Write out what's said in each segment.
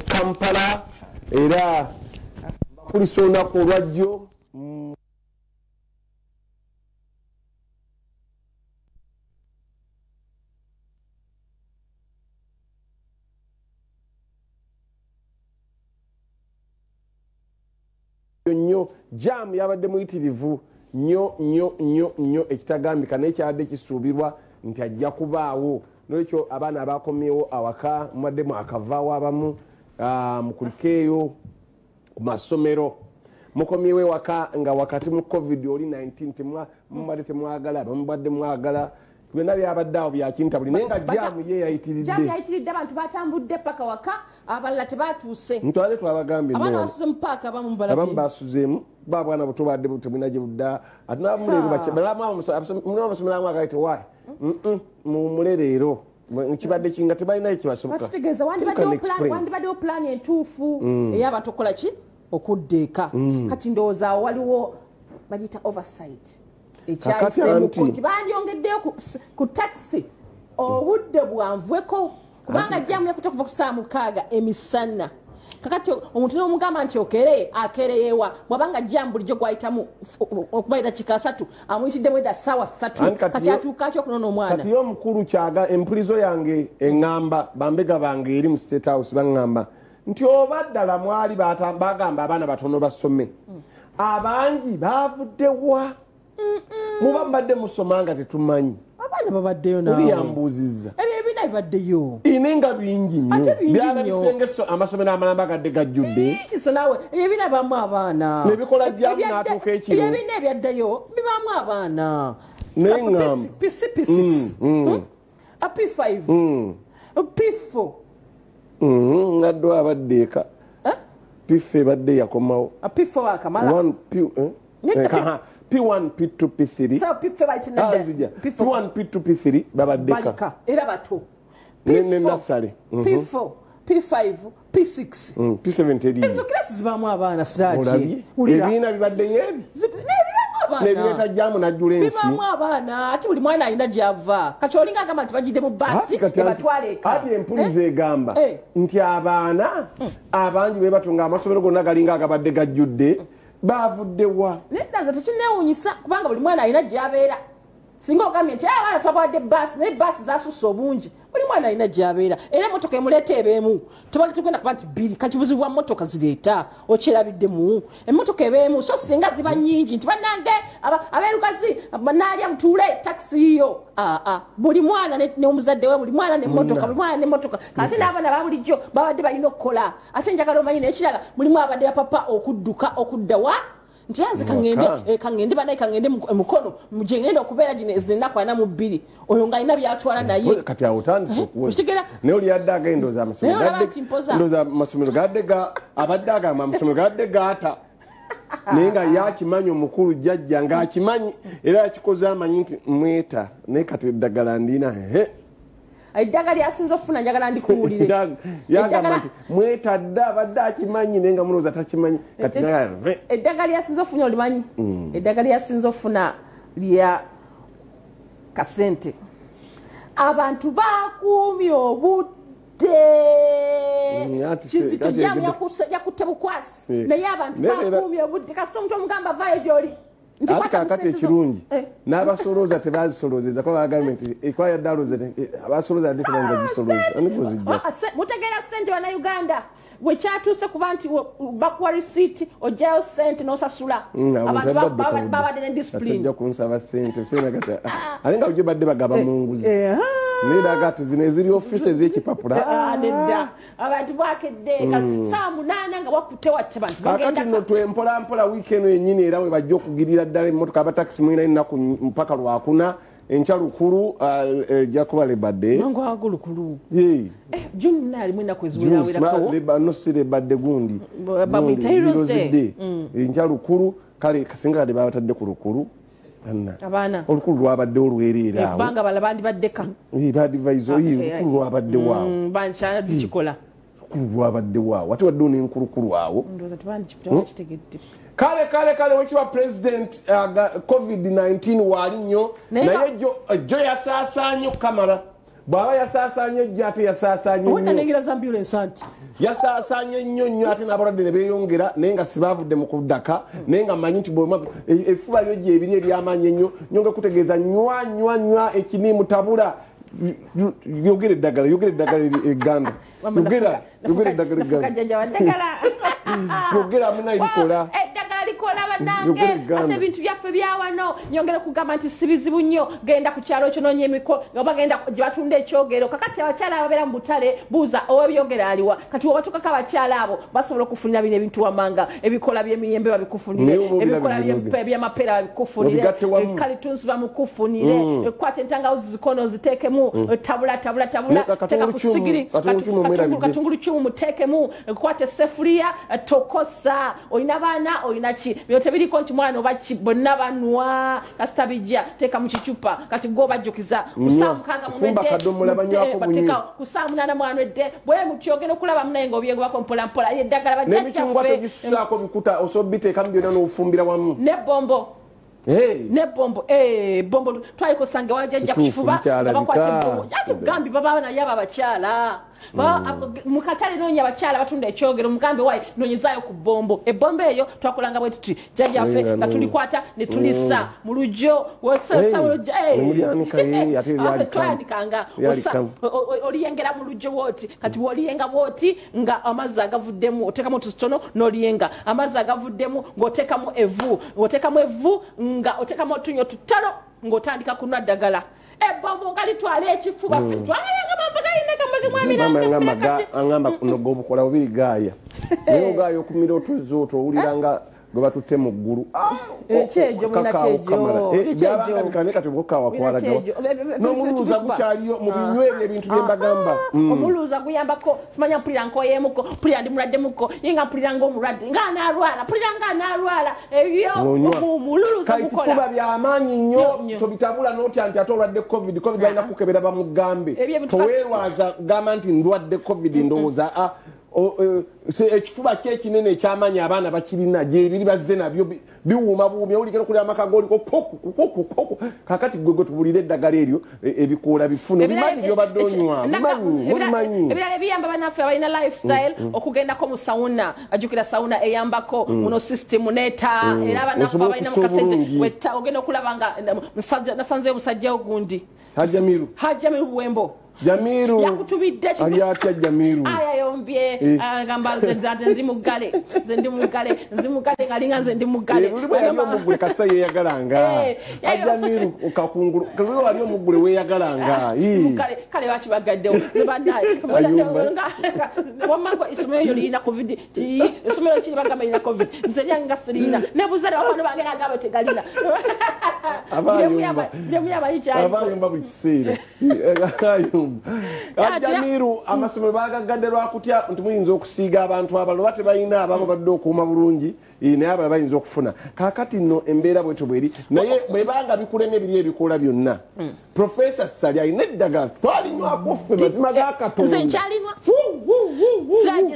Kampala era bakulisa olunaku olwajjo. Nnyo jam yabadde muyitirivu nnyo nnyo nnyo nnyo ekitagambika, naye kyabadde kisuubirwa nti ajja kubaawo. Nolwekyo abaana abakomyewo awaka mubadde mwakavaawo, abamu mukulikeeyo ku masomero, mukomyewo ewaka nga wakati mu COVID oli 19 mubadde temwagala, abamu mubadde mwagala, byonna byabadde awo byakintabuli, naye nga jaamu ye yayitiridde. Jaamu yayitiridde, abantu batambudde paka waka, abalala tebatuuse. Ntwale twabagambye abaana basuze mu paaka, abamu balabye, abamu basuzeemu, babwana buto badde temulina gye budda, ate n'abamu amasomero amu agaite wayi muwummule leero, kibadde kinga tebalinayo kibasoboka. Bakitegeeza wandibaddewo pulaani entuufu ey'abantu okukola ki, okudda eka. Kati ndowooza awo waliwo bagiyita oversight ekyayiseemuko nti bandyongeddeyo ku takisi obudde bwanvweko, kubanga jjamu yakutte okuva ku ssaawa 6 emisana. Kakati omuntu n'omugamba nti okereye, akereyewa bw'abanga jjamu bulijjo gwayitamu okuba eddakiika 3, amuyitiddemu edda ssaawa 3, kati atuuka ki okunona omwana? Kati ye omukulu kyaga empulizo yange eŋŋamba bambega bange eri mu State House baŋŋamba nti oba ddala mwali bagamba abaana batono basome, abangi baavuddewa? Muba mbadde musoma nga tetumanyi. Abaana babaddeyo naawe. Oli yambuuzizza. Ebyo ebibiina bibaddeyo. Ine nga bingi nnyo. Ate bingi nnyo. Byalabise amasomero amalamba agadde gajjudde. Kiso naawe, ebyo ebibiina bibaamu abaana. Ne bikola jjamu n'atuuka ekiro. Ebyo ebibiina ebyaddayo bibaamu abaana. Naye ŋŋamba. P P6. A P5. P4. Nga ddo abadde eka. P4 ebadde yakomawo. A P4 akamala. 1 P, P1, P2, P3. So P4 bayita P4. P1, P2, P3 babaddeka. Era bato. Ne nasale. P4, P5, P6. P7 teri. Ezo classes zibaamu abaana siraki. Ebibiina bibaddeyo ebi. N'ebibaamu abaana. N'ebireeta jjaamu n'ajjula ensi. Bibaamu abaana, ate buli mwana alina gy'ava. Kati olinga agamba nti bagidde mu bbaasi ebatwala eka. Ati empuliza egamba nti abaana abangi be batunga amasomero gonna galinga agabadde gajjudde. Bavuddewa. Nedda nze tekinneewuunyisa kubanga buli mwana alina gy'abeera. Singa ogambye nti abaana twabawadde bbaasi, naye bbaasi zaasusse obungi, buli mwana alina gy'abeera. Era emmotoka emuleeta ebeemu. Tugenda kuba nti 2, kati buzibu bwa mmotoka zireeta, okyerabiddemu. Emmotoka ebeemu, so singa ziba nnyingi nti bannange abeerugazi naalya mutuule takisi yiyo. Buli mwana n'omuzadde we, buli mwana n'emmotoka, buli mwana n'emmotoka. Ate n'abaana ba bulijjo babadde balina okukola. Ate njagala omanyi n'ekirala, mulimu abadde bapapa okudduka okudda wa? Nti yanze kangende banaye kangende mukono gye ngenda okubeera gino ennaku 42, oyo ng'alina by'atwala naye. Kati awo otandise okuwoza. Okitegera? Naye oli yadde agenda amasomero Naye olaba nti mpoza. Ndowooza amasomero gadde abadde agamba amasomero gadde gaata. Naye nga yakimanyi omukulu jjajja ng'akimanyi era yakikoze amanyi nti mweta, naye kati eddagala ndina. Eddagala lyasinze okufuna njagala ndikuwulire. Yagamba nti mweta dda abadde akimanyi naye nga mulowooza takimanyi. Kati Eddagala lyasinze okufuna olimanyi? Eddagala lyasinze okufuna lya kasente. Abantu bakuumye obudde. Kizito jamu yakutte bukwasi. Naye abantu bakuumye obudde. Kasita omuntu omugamba vaayo gy'oli. Ate kaakati ekirungi n'abasolooza tebazisolooza kuba bagambye nti ekwaya yadde alooza abasolooza yadde tebayinza gisolooza. Ani gw'ozijja? Mutegeera ssente bannayuganda bwe kyatuuse kuba nti bakuwa risiiti oggyayo ssente n'osasula. Abantu babadde ne discipline. Ate ojja kunsaba ssente, ate nga bulijjo badde bagaba mu nguzi. Naye era ati zino eziri ofiisi ez'ekipapula. Nedda. Abantu bwakedde ssaawa 8 nga bakutte watte bantu bagenda. Kaakati nno twempola mpola wiiki eno yennyini era we bajja okugirira ddala emmotoka abatakisi mulina ennaku mpaka Lwakuna, enkya Lukulu, ejja kuba Labor Day. Mangu ago Lukulu. Yee. June naye alimu ennaku eziwerawerako. June, no, si Labor Day gundi. Bamuyita Heroes Day. Enkya Lukulu, kale kasinga kade babatadde ku Lukulu. Abaana. Olukulu lwabaddewo olwereere awo. Ebbanga bala bandibaddeka. Badivaizo, olukulu lwabaddewo awo. Bankyala tukikola. Olukulu lwabaddewo awo. Ate waddewo n'enkulukulu awo. Ndowooza tebandikitegedde. Kale, kale, kale, wekiba president COVID-19 waali nnyo, naye jjo yasaasaanye okukamala. Bw'aba yasaasaanye ejjo ate yasaasaanye nnyo. Yasaasaanye nnyo nnyo ate n'abalwadde ne beeyongera, naye nga sibaavudde mu kuddaka, naye nga mmanyi nti ebifuba byo gye ebiri eby'amaanyi ennyo. Nyonge kutegeeza nywa nywa nywa ekiniimu tabula. Yogera eddagala, yogera eddagala egganda. Yogera, yogera eddagala egganda. Yogera muna likola. Eddagala likola bannange, ate ebintu byaffe bya wano. Nyongera kugamba nti si bizibu nnyo, genda ku kyalo kyo noonya emiko, oba genda gye batunda ekyogero. Kakati abakyala ababeera mu butale buuza ow'ebyogero aliwa. Kati bw'obatuukako abakyala abo basobola okufunira bino ebintu wammanga, ebikola by'emiyembe babikufunire, ebikola by'amapeera babikufunire, kalitunsi bamukufunire, kwata entangawuzi zikono ziteekemu, tabula tabula tabula, teeka ku sigiri, katungulucumu muteekemu, kwata essefuliya, tokosa. Olina baana, olina ki, bino tebiriko nti mwana oba ki, bonna banwa kasita bijja, teeka mu kicupa. Kati gwe obajjukiza ku 6 mumedde, ku 8 mwanwedde, bwe mutyo ogenda okulaba munaye ng'obyegobako mpola mpola. Eddagala bajjajjaffe n'emicungwa togisusaako bikuta, osobola obiteekamu byonna n'ofumbira wamu n'ebbombo. Nebombo, bombo twalikosanga wajjajja ku kifuba abakwata ebbombo. Ate kugambi baba naye abo abakyala mukatale, noonya abakyala batunda ekyogero, mugambe wayi noonyezaayo ku bbombo. Ebbombo eyo twakolanga bwe tuti jjajjaffe nga tulikwata ne tulisa mu lujjo, twayanikanga oliyengera mu lujjo bwoti. Kati bw'oliyenga bwoti nga amazzi agavuddemu oteekamu otutono n'oliyenga, amazzi agavuddemu ng'oteekamu evvu, ng'oteekamu evvu nga oteekamu otunyo tutano ng'otandika kunywa ddagala. Ebbombo nga litwala ekifuba, twagalanga mambo galina kamage mwami angamba nogobukola bubiri gaaya, naye ogaaya okumira otuzzi otwo owulira nga gwe batutte mu ggulu. Ekyejo mulina kyejo, ekyejo kati bwokawa kwalagawa n'omuluuza gukyaliyo mu binywa ebyo ebintu bye mbagamba. Omuluuza guyambako, simanya mpulira nkoyeemuko, mpulira ndi mulwaddemuko, ye nga mpulira ng'omulwadde, nga anaalwala, mpulira nga anaalwala, ebyo omuluuza gukola. Ekifuba byamaanyi nnyo, tobitabula n'otya nti ate olwadde COVID. COVID balina kukebera bamugambe, toweerwaza gamba nti ndwadde COVID, ndowooza ekifuba ki ekinene ekyamaanyi abaana bakirina gyebiri bazze nabyo biwuuma buwumya, olikera okulya amaka g'oliko koku. Kakati gwe gwe tubulire eddagala eryo, ebikoola bifune, bimanyi by'obadde onywa, mubimanyi. Ebirala ebiyamba bannaffe abalina lifestyle okugendako mu sauna, ajjukira sauna eyambako muno system n'eta, era bannaffe abalina mu kasente wetta ogenda okulaba nga nasanzeyo omusajja ogundi Hajjamiru Buwembo. Jamiru yakutumidde ali atya Jamiru? Ayayombye agamba nze ndi muggale, nze ndi muggale, nzi muggale ngalinga nze ndi muggale. Luli bwe yali omuggule kasa yeeyagalanga. Jamiru okakungulu luli wali omuggule weeyagalanga. Kale bakibagaddewo nze bannaye wamma essomero eryo lirina COVID, essomero kiri bagamba lirina COVID, nze lyange nga sirina, nebuuza ne bakwano bange ngagamba tegalina. Abayumba buli kiseera. Jamiru amasomero bagagadde lwakutya nti muyinza okusiiga abantu abalala oba tebalina abamu badde okuuma bulungi, naye abalala bayinza okufuna. Kaakati nno embeera bwetyo bweri, naye bwebanga bikulemye ebiri ebikoola byonna. Profesa Ssali alina eddagala twalinywako ffe mazima ga Katonda. Nze nkyalinwa,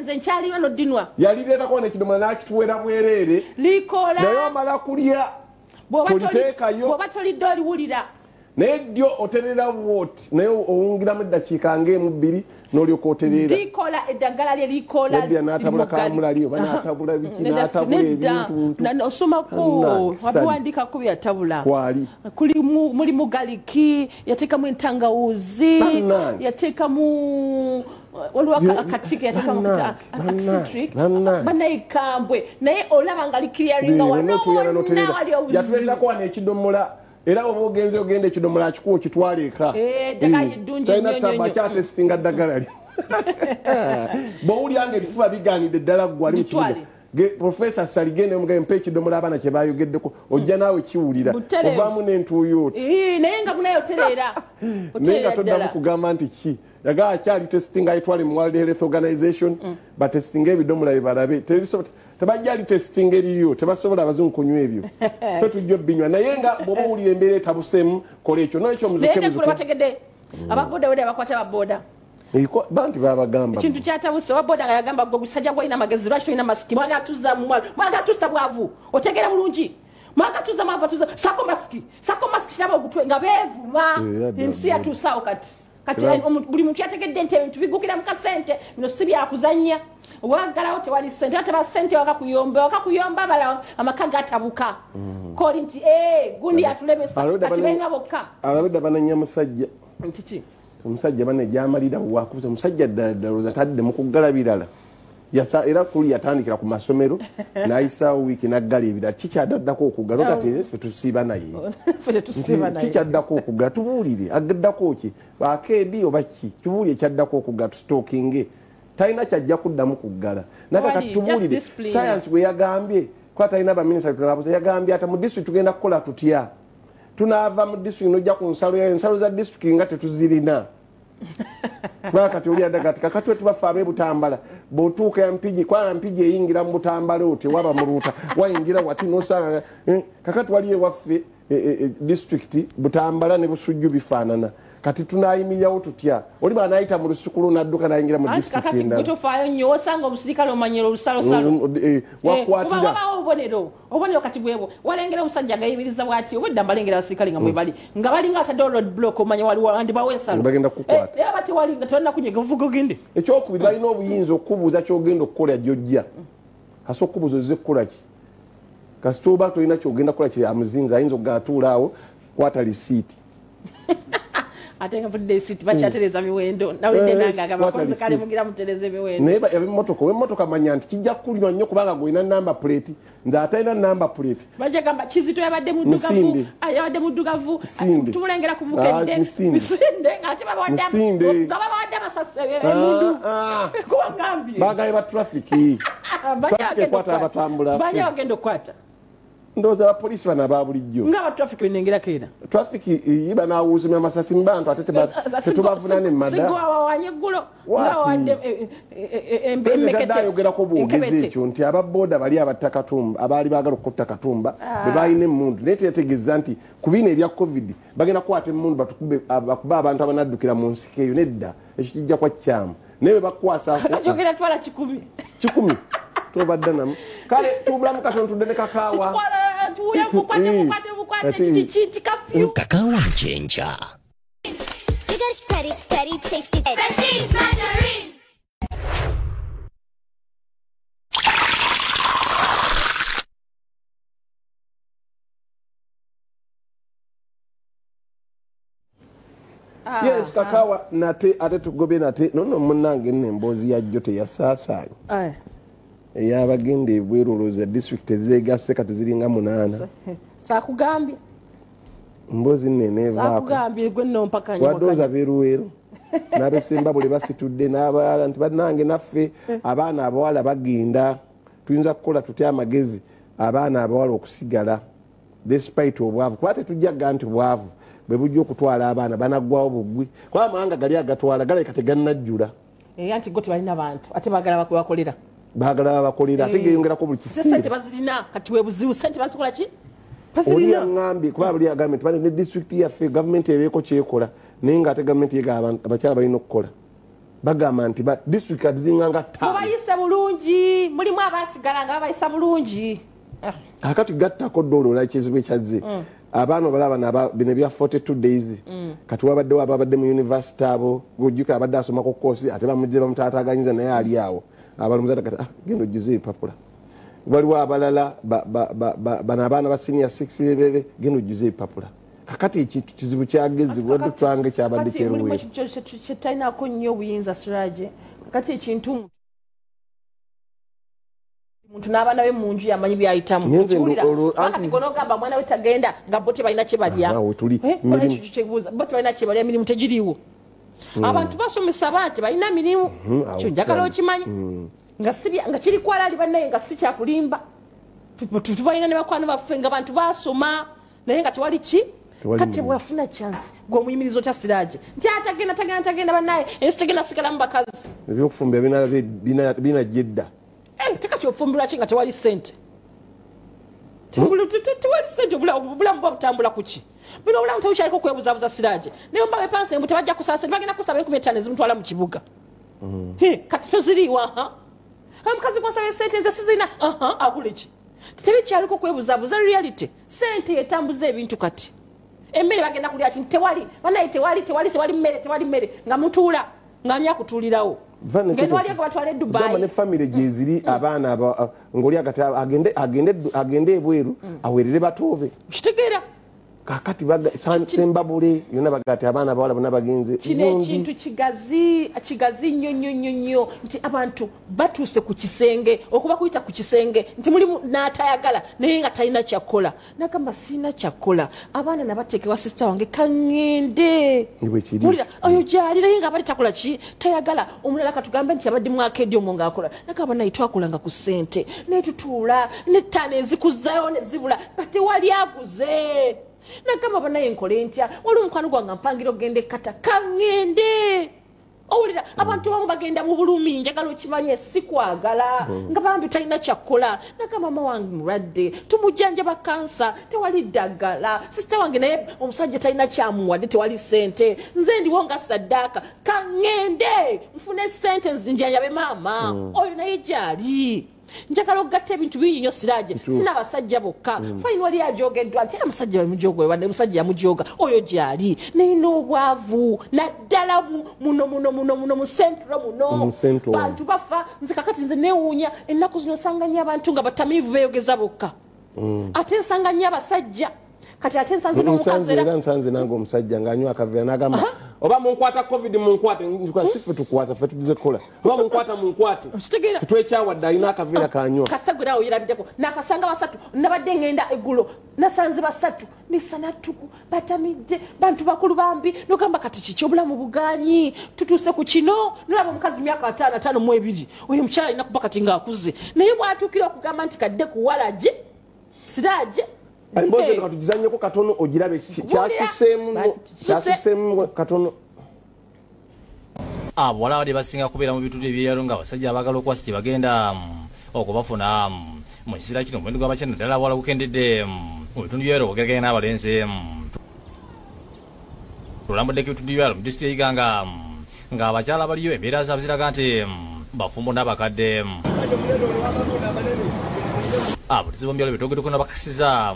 nze nkyalinwa n'oddinwa. Yalireetako n'ekidomola n'akituweera bwereere likola, naye omala kulya toliteekayo, bw'oba tolidde oliwulira. Naye ddyo oterera bw'oti, naye owungiramu eddakiika ng'emu bbiri n'olyoka oterera. Likola eddagala lye likola. Nedda n'atabula kamulali oba n'atabula biki, n'atabula ebintu. Osomako wabiwandiikako bye yatabula. Kwali mulimu galiki, yateekamu entangawuzi, yateekamu waliwo akatike, yateekamu akacitric bannayikambwe, naye olaba nga likiryaringa wano wonna wali obuzibu. Yatuleetako wano ekidomola, era oba ogenze ogenda ekidomola akikuwa okitwala eka. Eddagala eddungi nnyo nnyo nnyo. Akyatesitinga ddagala lyo. Bw'owulira nga ebifuba bigaanidde ddala ggwe ali mu kibuga, Profesa Ssali genda omugambe mpa ekidomola abaana kye baayogeddeko, ojja naawe kiwulira, ovaamu n'entuuyo oti. Naye nga munaye otereera. Naye nga toddamu kugamba nti ki. Yagala akyali testinga ayitwale mu World Health Organization, batestinga ebidomola bye balabe. Tebajja ali testinga eriyo, tebasobola abazungu kunywa ebyo. Ffe tujja obbinywa, naye nga bw'oba owulira embeera etabuseemu, kola ekyo. N'olwekyo muzuke muzuke. Bategedde ababoda wedde abakwata ababoda. Banti babagamba. Ekintu kyatabuse owa boda nga yagamba gwe gusajja gw'olina amagezi, lwaki tolina masiki? Mwagala tuzza mu mwalo, mwagala tuzza bwavu, otegeera bulungi. Mwagala tuzza mwavu, tuzza sako masiki, sako masiki kiraba ogutwe nga beevuma. Ensi yatuusaawo kati. Kati buli muntu yategedde nti ebintu bigukira mu kasente, bino si byakuzannya. Waggalawo tewali ssente, ate ba ssente wakakuyomba bala amaka gatabuka. Koli nti gundi atulemesa kati balina bokka. Alabedda bananya musajja. Nti ki? Omusajja bane gyamalira wakubuza omusajja ddala ddala tadde mu kuggala birala. Yasa era kuli yatandikira ku masomero n'ayisaawo wiiki n'aggala ebirala. Kikyadaddako okuggala kati ffe tusiiba naye. Ffe tusiiba naye. Kikyaddako okuggala tubuulire agaddako ki? Akeedi oba ki? Tubuulire ekyaddako okuggala tusitookinge. Talina kyajja kuddamu kuggala. Naye kati tubuulire science bwe yagambye kuba talina baminisita tunabuuza yagambye ate mu district tugenda kukola tutya? Tunaava mu district n'ojja ku nsalo yayo, ensalo za district nga tetuzirina. Kati oli addaga ati kakati we tubafe ab'e Butambala bw'otuuka Mpigi kwa Mpigi eyingira mu Butambala otyo waba muluuta wayingira wati n'osanga kakati waliyo ewaffe district Butambala ne Busujju bifaanana. Kati tunayimirirawo tutya? Oli bw'anaayita mu lusuku lwo n'adduka n'ayingira mu disitulikiti endala. Kati tofaayo nnyo osanga omusirikale omanyira olusalosalo. Wakwatira. Wabaawo obubonero kati bwebwo. Walengera omusajja agayimiriza bw'ati, obwedda mbalengera abasirikale nga mwe bali. Nga balinga ataddewo road block omanya waliwo wandibawo ensalo. Bagenda kukukwata. Era bati wali nga tebannakunyega ovuga ogende. Ekyokubiri balina obuyinza okukubuuza ky'ogenda okukola gy'ojja. Kasita okukubuuza ozze kukola ki? Kasita oba tolina ky'ogenda kukola kiri amuzinzi ayinza okugaatuula awo kwata lisiiti. Ate nga vudde esiiti bakyatereza miwendo nawulidde nange agamba abakozi kale mugira mutereza emiwendo. Naye ab'emmotoka ow'emmotoka manya nti kijja kukulima nnyo kubanga gw'olina number plate nze atalina number plate. Bajja gamba Kizito yabadde muddugavu, yabadde muddugavu, tumulengera ku Bukedde, misinde ate babawadde amasasi emmundu. Kuba ngambye. Baagaye ba traffic. Traffic ekwata abatambula. Bajja bagenda okukwata. Ndowooza abapoliisi bano aba bulijjo. Nga aba traffic benengerako era. Traffic iba n'awuuzumya amasasi mu bantu ate tetubavunaana emmada. Sigwa wawanye eggulo nga wawadde emmekete. Ayogerako bwogezi ekyo nti aba booda bali abatta Katumba abaali baagala okutta Katumba be balina emmundu naye teyategeeza nti ku bino ebya COVID bagenda kukwata emmundu bakube abantu abanaddukira mu nsiko eyo nedda ekyo kijja kwa kikyamu naye bwe bakukwasa. Akyogera twala 100. 100. Tobadda namu. Kale tubulamu katono tudde ne kakaawa. Kakaawa nkyenkya. Yes, kakaawa nate ate tugobye nate nonno munnange nno emboozi ya jjo teyasaasaanye. Ey'abagenda ebweru olowooza disitulikiti ezeegasse kati ziringa 8. Saakugambye. Mboozi nno eneevaako. Saakugambye gwe nno mpakanya. Wadde abeeruweeru n'abesemba buli basitudde n'abalala nti bannange naffe abaana abawala bagenda tuyinza kukola tutya amagezi abaana abawala okusigala despite obwavu kuba tetujja kugamba nti bwavu bwe bujja okutwala abaana banaggwawo bugwi kuba amawanga gali agatwala galabika tegannajjula. Era nti go tebalina bantu ate baagala bakolera. Baagala babakolera ate geeyongerako buli kiseera. Ssente bazirina kati we buzibu ssente bazikola ki? Oli yaŋŋambye kuba buli agambye nti ne disitulikiti yaffe gavumenti ebeeko kyekola naye ng'ate gavumenti yegamba abakyala balina okukola. Bagamba nti disitulikiti kati zinganga 5. Mubayise bulungi mulimu abaasigala nga babayisa bulungi. Kakati gattako dda olwo ekizibu ekyazze. Abaana obalaba bino ebya 42 days kati wabaddewo ababadde mu yunivasite abo gojjukira abadde asomako koosi ate bamugye bamutaataaganyiza naye ali awo. Abalumuza kati genda ojjuze ebipapula. Waliwo abalala bano abaana ba senior 6 bebe genda ojjuze ebipapula. Kakati ekintu kizibu kyagezi wadde twange kyabadde kyeruweero. Kyetalinako nnyo obuyinza Siraje. Kakati ekintu muntu n'abaana be mu nju yamanyi byayitamu. Kati gonogamba mwana we tagenda nga bo tebalina kye balya. Bo tebalina kye balya emirimu tegiriiwo. Abantu basomesa baati balina mirimu kyo njagala okimanyi nga kiri kwalaali bannaye nga si kyakulimba. Tubalina ne bakwano baffe nga bantu basoma naye nga tewali ki kati bwafuna chance gwe omuyimiriza otya Siraje nti atagenda tagenda tagenda bannaye ensi tegenda sigalamu bakazi. Ebyokufumbira binajja edda. Teka kyofumbirwa ki nga tewali ssente? Tewali ssente obulamu buba butambula ku ki? Bino obulamu tebukyaliko okwebuzabuza Siraje. Naye mba bepanse mbu tebajja kusaba bagenda kusaba 15,000 ezimutwala mu kibuga. Kati toziriiwa omukazi gwasaba esente nze sizirina akule ki? Tebikyaliko okwebuzabuza reality. Ssente etambuza ebintu kati. Emmere bagenda kulya ki? Tewali banaye, tewali, tewali, tewali mmere, tewali mmere, nga mutuula nga ani akutuulirawo? Ngeno wali batwala e Dubai. Ne family gyeziri abaana ng'oli agati agende ebweru aweerere batoobe. Kitegeera. Kakati Sembabule yonna bagati abaana abawala bonna bagenze. Kino ekintu kigazi, kigazi nnyo nnyo nnyo nnyo, nti abantu batuuse ku kisenge, okuba kuyita ku kisenge nti mulimu n'atayagala naye nga talina kyakola, nagamba sirina kyakola, abaana nabateekewa sisita wange kaŋŋende. Wulira oyo gyali naye nga abali takola ki, tayagala. Omulala katugambe nti abadde mu akeedi omwo ng'akola, nagamba naye twakolanga ku ssente naye tutuula n'ettaano ezikuzzayo ne zibula nga tewali aguze. Nagamba banaye nkole ntya, waliwo omukwano gwange mpangira okugenda ekkata, kaŋŋende. Owulira abantu abamu bagenda mu bulumi, njagala okimanye sikwagala, nga bambi talina kyakola. Nagamba mama wange mulwadde, tumujjanjaba kansa, tewali ddagala, sisita wange naye omusajja talina kyamuwadde, tewali ssente, nze ndiwo nga saddaaka, kaŋŋende nfune ssente njanjabe maama. Oyo naye gyali. Njagala okugatta ebintu bingi nnyo Siraje, sina basajja bokka. Fayini wali ajogeddwa nti omusajja bamujoga, wadde omusajja yamujoga, oyo gyali naye n'obwavu naddala muno muno muno muno mu centro muno bantu bafa. Nze kakati nze neewuunya ennaku zino osanga nnyo abantu nga batamiivu beeyogeza bokka, ate nsanga nnyo abasajja. Kati ate nsanze n'omukazi era nsanze nange omusajja ng'anywa akaveera n'agamba oba munkwata covid munkwate, si ffe tukwata, ffe tugize kukola, oba munkwata munkwate, tetwekyawadde, alina akaveera kanywa. Kasita gwe naawe oyerabiddeko nakasanga basatu, nabadde ngenda eggulo nasanze basatu misanatuku batamidde, bantu bakulu bambi, nogamba kati kiki obulamu buganyi tutuuse ku kino. Nolaba omukazi myaka 5 52, oyo omukyala alina kuba kati ng'akuze, naye bw'atuukira okugamba nti kadde kuwalagi Siraje. Emboozi eno katugizannyeko katono ogirabe kyasuseemu katono. Abawala abadde basinga kubeera mu bitundu ebyeyalo nga abasajja abaagala okuwasa gye bagenda okubafuna. Mu kiseera kino omuwendo gw'abakyala naddala abawala gukendedde mu bitundu by'ebyalo ogeraganya n'abalenzi. Tulambuddeko ebitundu by'ebyalo mu disitulikiti y'e Iganga ng'abakyala baliyo embeera zaabwe ziraga nti bafumbo n'abakadde. Abatuuze b'omu byalo betwogeddeko n'abakasiza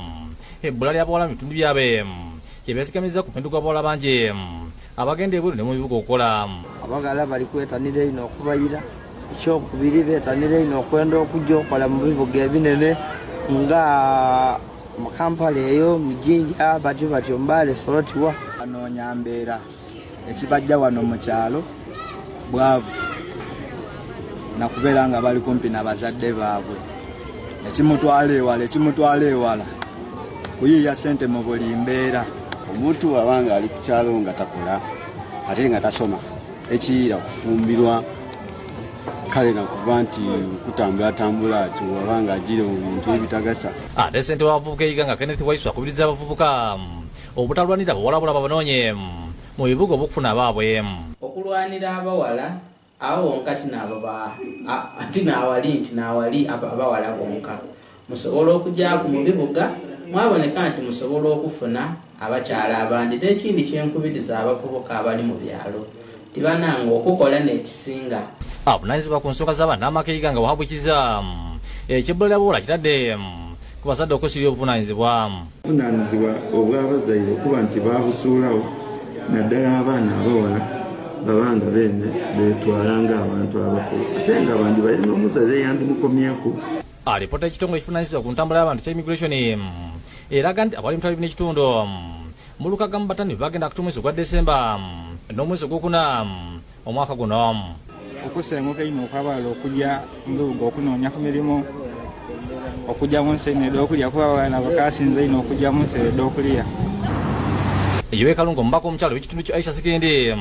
ebbula ly'abawala mu bitundu byabwe kye beesigamizza ku muwendo gw'abawala bangi abagenda ebweru ne mu bibuga okukola. Abagala bali kwetanira ino okubayira, ekyokubiri beetanira ino okwenda okujja okukola mu bibuga ebinene nga mu Kampala eyo, mu Jinja, batyo batyo Mbale, Soroti. Banoonya mbeera, ekibajja wano mu kyalo bwavu nakubeera nga bali kumpi n'abazadde baabwe, ekimutwala ewala, ekimutwala ewala kuyiiya ssente mu buli mbeera. Omuntu wabanga ali ku kyalo nga takola ate nga tasoma, ekiyira kufumbirwa kale nakuba nti kutambulatambula wabanga agire mu bintu ebitagasa. Ate ssentebe w'abavubuka e Iganga Kenneth Waiswa akubiriza abavubuka obutalwanira bawala babanoonye mu bibuga obukufuna abaabwe. Okulwanira abawala awo wonka tinaawali nti naawali abawala bonka musobola okujjaku mu bibuga mwaboneka nti musobola okufuna abakyala abandi. N'ekindi kyenkubiriza abavubuka abali mu byalo tibananga okukola n'ekisinga. Avunaanyizibwa ku nsonga z'abaana n'amaka e Iganga Wahabu Kiza eky'ebbula ly'abawala kitadde ku bazadde okusirya obuvunaanyizibwa. Obuvunaanyizibwa obw'abazaire okuba nti baabusuulawo naddala abaana abawala babanga beene beetwala ng'abantu abakulu ate nga abandi balina omuzaire yandimukomyeku. Alipoota y'ekitongole ekivunaanyizibwa ku ntambula y'abantu kya immigration eraga nti abali emitwalo ebiri n'ekitundu mu 65 bagenda kututa omwezi ogwa Desemba n'omwezi ogwokuna omwaka guno. Okusenguka ino okwabawala okujja mu bibuga okunoonya ku mirimu, okujja mu nsi eno ed'okulya, kuba abaana bakasinze ino okujja mu nsi ed'okulya. Eyo Kalungu omubaka omukyala w'ekitundu kya Aisha Sikindi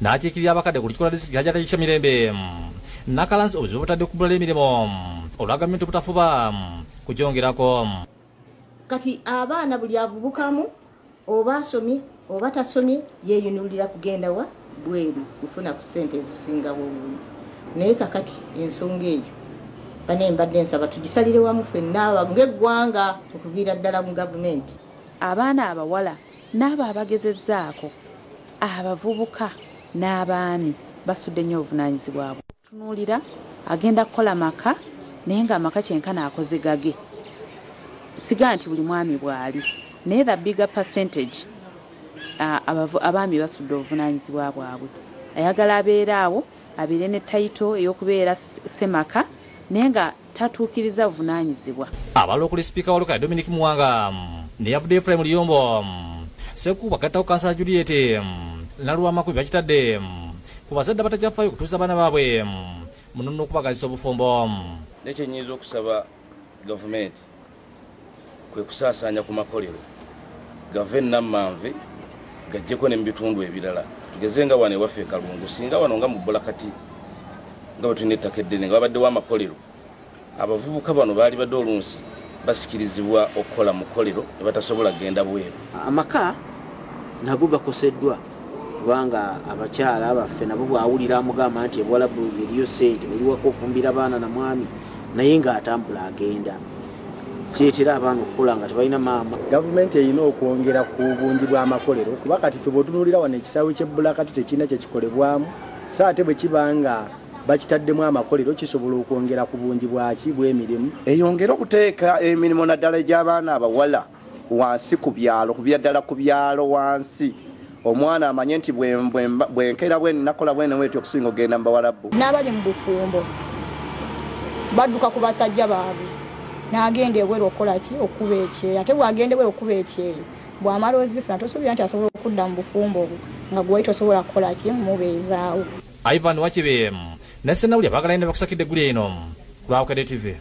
n'akiikirira abakadde ku lukiiko lwa disitulikiti Hajati Aisha Mirembe n'akalansi obuzibu butadde ku bbula ly'emirimu olwa gavumenti obutafuba kugyongerako. Kati abaana buli avubukamu oba asomye oba tasomye yeeyunulira kugenda wa bweru kufuna ku ssente ezisingawo obungi. Naye kakati ensonga eyo bane mbadde nsaba tugisalire wamu ffenna ng'eggwanga okuviira ddala mu gavumenti. Abaana abawala n'abo abagezezzaako, abavubuka n'abaami basudde nnyo obuvunaanyizibwa bwe. Tunuulira agenda kukola maka naye ng'amaka kyenkana akoze gage. Siga nti buli mwami bw'ali, naye the bigger percentage Abaami basudde obuvunaanyizibwa bwabwe. Ayagala abeere awo, abeere ne title ey'okubeera ssemaka, naye nga tatuukiriza buvunaanyizibwa. Abalala okuli sipiika wa Lukaya Dominic Muwanga neyavudde Ephraim Liyombo Sekuba gattako Kansala Juliet Nalwamakubi bakitadde ku bazadde abatajjafaayo okutuusa abaana baabwe muno n'okubagazisa obufumbo. Naye kyenyinza okusaba gavumenti kwe kusaasaanya ku makolero gave Nammanve gajjeko ne mu bitundu ebirala, tugeze nga wano ewaffe e Kalungu, singa wano nga mu Bbulakati nga bwe tulina ettaka eddene nga babaddewo amakolero, abavubuka bano baali badde olunsi basikirizibwa okukola mu kkolero ne batasobola kugenda bweru. Amaka nago gakoseddwa kubanga abakyala baffe nabo bw'awulira amugamba nti ebuwalabu eriyo ssente, oliwako ofumbira baana na mwami, naye ng'atambula agenda, kireetera abaana okukula nga tebalina maama. Gavumenti erina okwongera ku bungi bw'amakolero, kuba kati ffe bw'otunuulira wano ekisaawe ky'ebbulakati tekirina kye kikolebwamu, so ate bwe kiba nga bakitaddemu amakolero kisobola okwongera ku bungi bwaki bw'emirimu. Eyongere okuteeka emirimu naddala egy'abaana abawala wansi ku byalo, kubya ddala ku byalo wansi, omwana amanye nti bwenkera bwe nakola bwene bwetyo okusinga okugenda mu bawalabu. N'abali mu bufumbo badduka ku basajja baabwe, n'agenda ebweru okukola ki? Okuba ekyeyo. Ate bw'agenda ebweru okuba ekyeyo, bw'amala ozifuna tosuubira nti asobola okudda mu bufumbo obwo nga gwe wali tosobola kukola ki? Mubeezaawo. Ivan Wakibe ne Ssenawulya baagala nnyo bakusakidde eggulu eno ku Lwawukadde TV.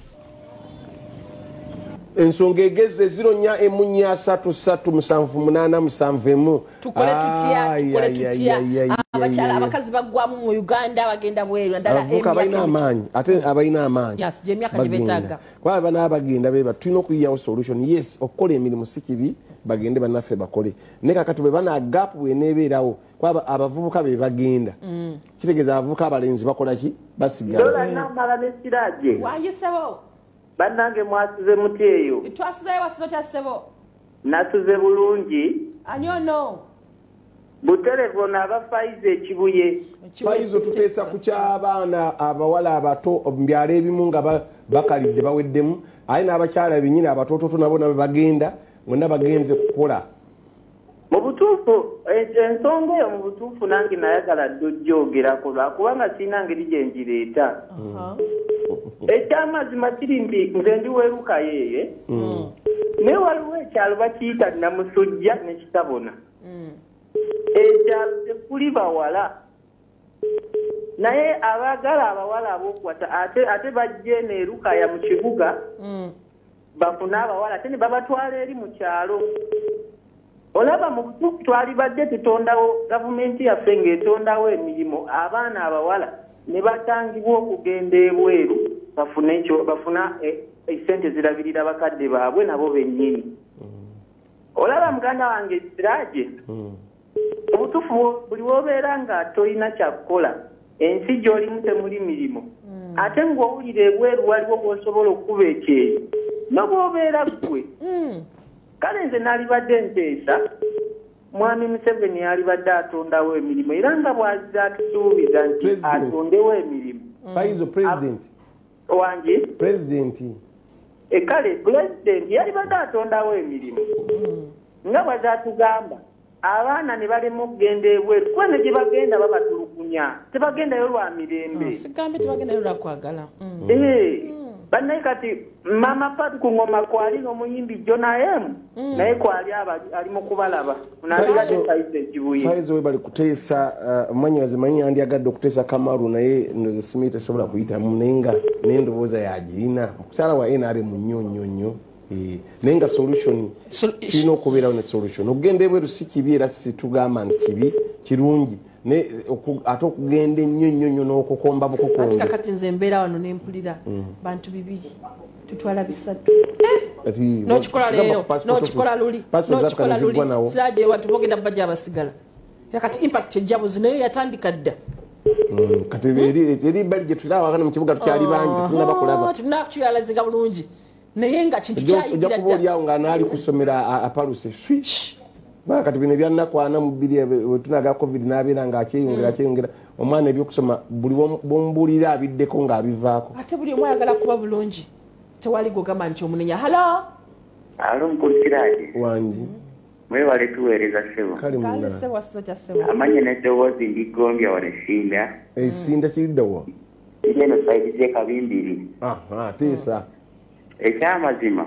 Ensonga egeze 04 4 3 3 7 8 7 1. Tukole tutya, tukole tutya. Abakyala abakazi baggwamu mu Uganda bagenda bweru, naddala abavubuka abalina amaanyi, ate abalina amaanyi Yes, gye emyaka gye beetaaga. Kuba bana bagenda beba, tulina okuyiyawo solution. Yes, okukola emirimu si kibi, bagende bannaffe bakole, naye kakati bwe bana gap bweneebeerawo, kuba abavubuka be bagenda, kitegeeza abavubuka abalenzi bakola ki? Basigala. Dola Namala ne Siraje. Wayisewo. Bannange mwasuze muti eyo? Twasuzeyo, wasuze otya ssebo? Nasuze bulungi. Ani ono? Buterevu ono aba Faizo Ekibuye. Faizo, tuteesa ku ky'abaana abawala abato mu byalo ebimu nga bakalidde baweddemu, aye n'abakyala bennyini abatoototo nabo nabo bagenda, bonna bagenze kukola. Mu butuufu ensonga eyo mu butuufu nange nayagala dda ojjogerako lwakubanga sirina ngeri gye ngireeta. Ekyamazima kiri nti nze ndi weerukayo eyo, naye waliwo ekyalo bakiyita Namusujja ne Kitabona. Ekyalo tekuli bawala, naye abaagala abawala ab'okuwasa ate bajja eno Erukaya mu kibuga bafune abawala ate ne babatwala eri mu kyalo. Olaba mu butuufu twalibadde tutondawo gavumenti yaffe ng'etondawo emirimu, abaana abawala ne batangibwa okugenda ebweru bafune bafuna esente zirabirira bakadde baabwe nabo bennyini. Olaba muganda wange Siraje, obutuufu buli w'obeera nga tolina kyakukola, ensi gy'olimu temuli mirimu, ate ng'owulira ebweru waliwo bw'osobola okuba ekyeyo n'obwobeera ggwe. Kale nze naalibadde nteesa Mwami Museveni yalibadde atondawo emirimu, era nga bw'azze atusuubiza nti atondewo emirimu. Faizo, president wange president kale pulezidenti yalibadde atondawo emirimu nga bw'azze atugamba, abaana ne balema okugenda ebweru, kuba ne gye bagenda babatulugunya, tebagendayo lwa mirembe. Sigambe tebagendayo lwa kwagala. Bannaye kati Mama Pat ku ngoma kwali n'omuyimbi Jonah M, naye kwali ali mu kubalaba. Nalibadde Faizo Ekibuye. Faizo we bali kuteesa, mwannyinaze manyi yandyagadde okuteesa Kamaru, naye ndowooza simanyi tesobola kuyitamu, naye nga n'endowooza yagirina. Omukyala wa NRM nnyo nnyo nnyo. Naye nga solution kirina okubeerawo ne solution. Okugenda ebweru si kibi, era si tugamba nti kibi, kirungi, ate okugenda ennyo nnyo nnyo n'okukomba bukukombe. Ate kakati nze mbeera wano ne mpulira bantu bibiri tutwala bisatu. N'okikola leero, n'okikola luli, n'okikola luli, Siraje abantu bogenda bajja abasigala. Kati impact ejja buzi, naye yatandika dda. Kati eri bali gye tulaba wano mu kibuga tukyali bangi, tetunnaba kulaba. Tetunnaba bulungi. Naye nga kintu kyayingira ojja kuba oli awo nga naali kusomera apaluse swish. Kati bino ebyannaku 42 bwe tunaga COVID n'abeera ng'akyeyongera akyeyongera, omwana ebyokusoma buli bw'omubuulira abiddeko ng'abivaako. Ate buli omu ayagala kuba bulungi, tewali gw'ogamba nti omunenya. Halo? Alo, mukulu Siraje. Wangi. Mwebale tuweereza ssebo. Kale ssebo, wasuze otya ssebo? Amanye n'eddoboozi ndigombya wano Essinda. Essinda kiriddawa? Eri eno sayidi z'e Kabimbiri. Aha, teesa. Ekyamazima,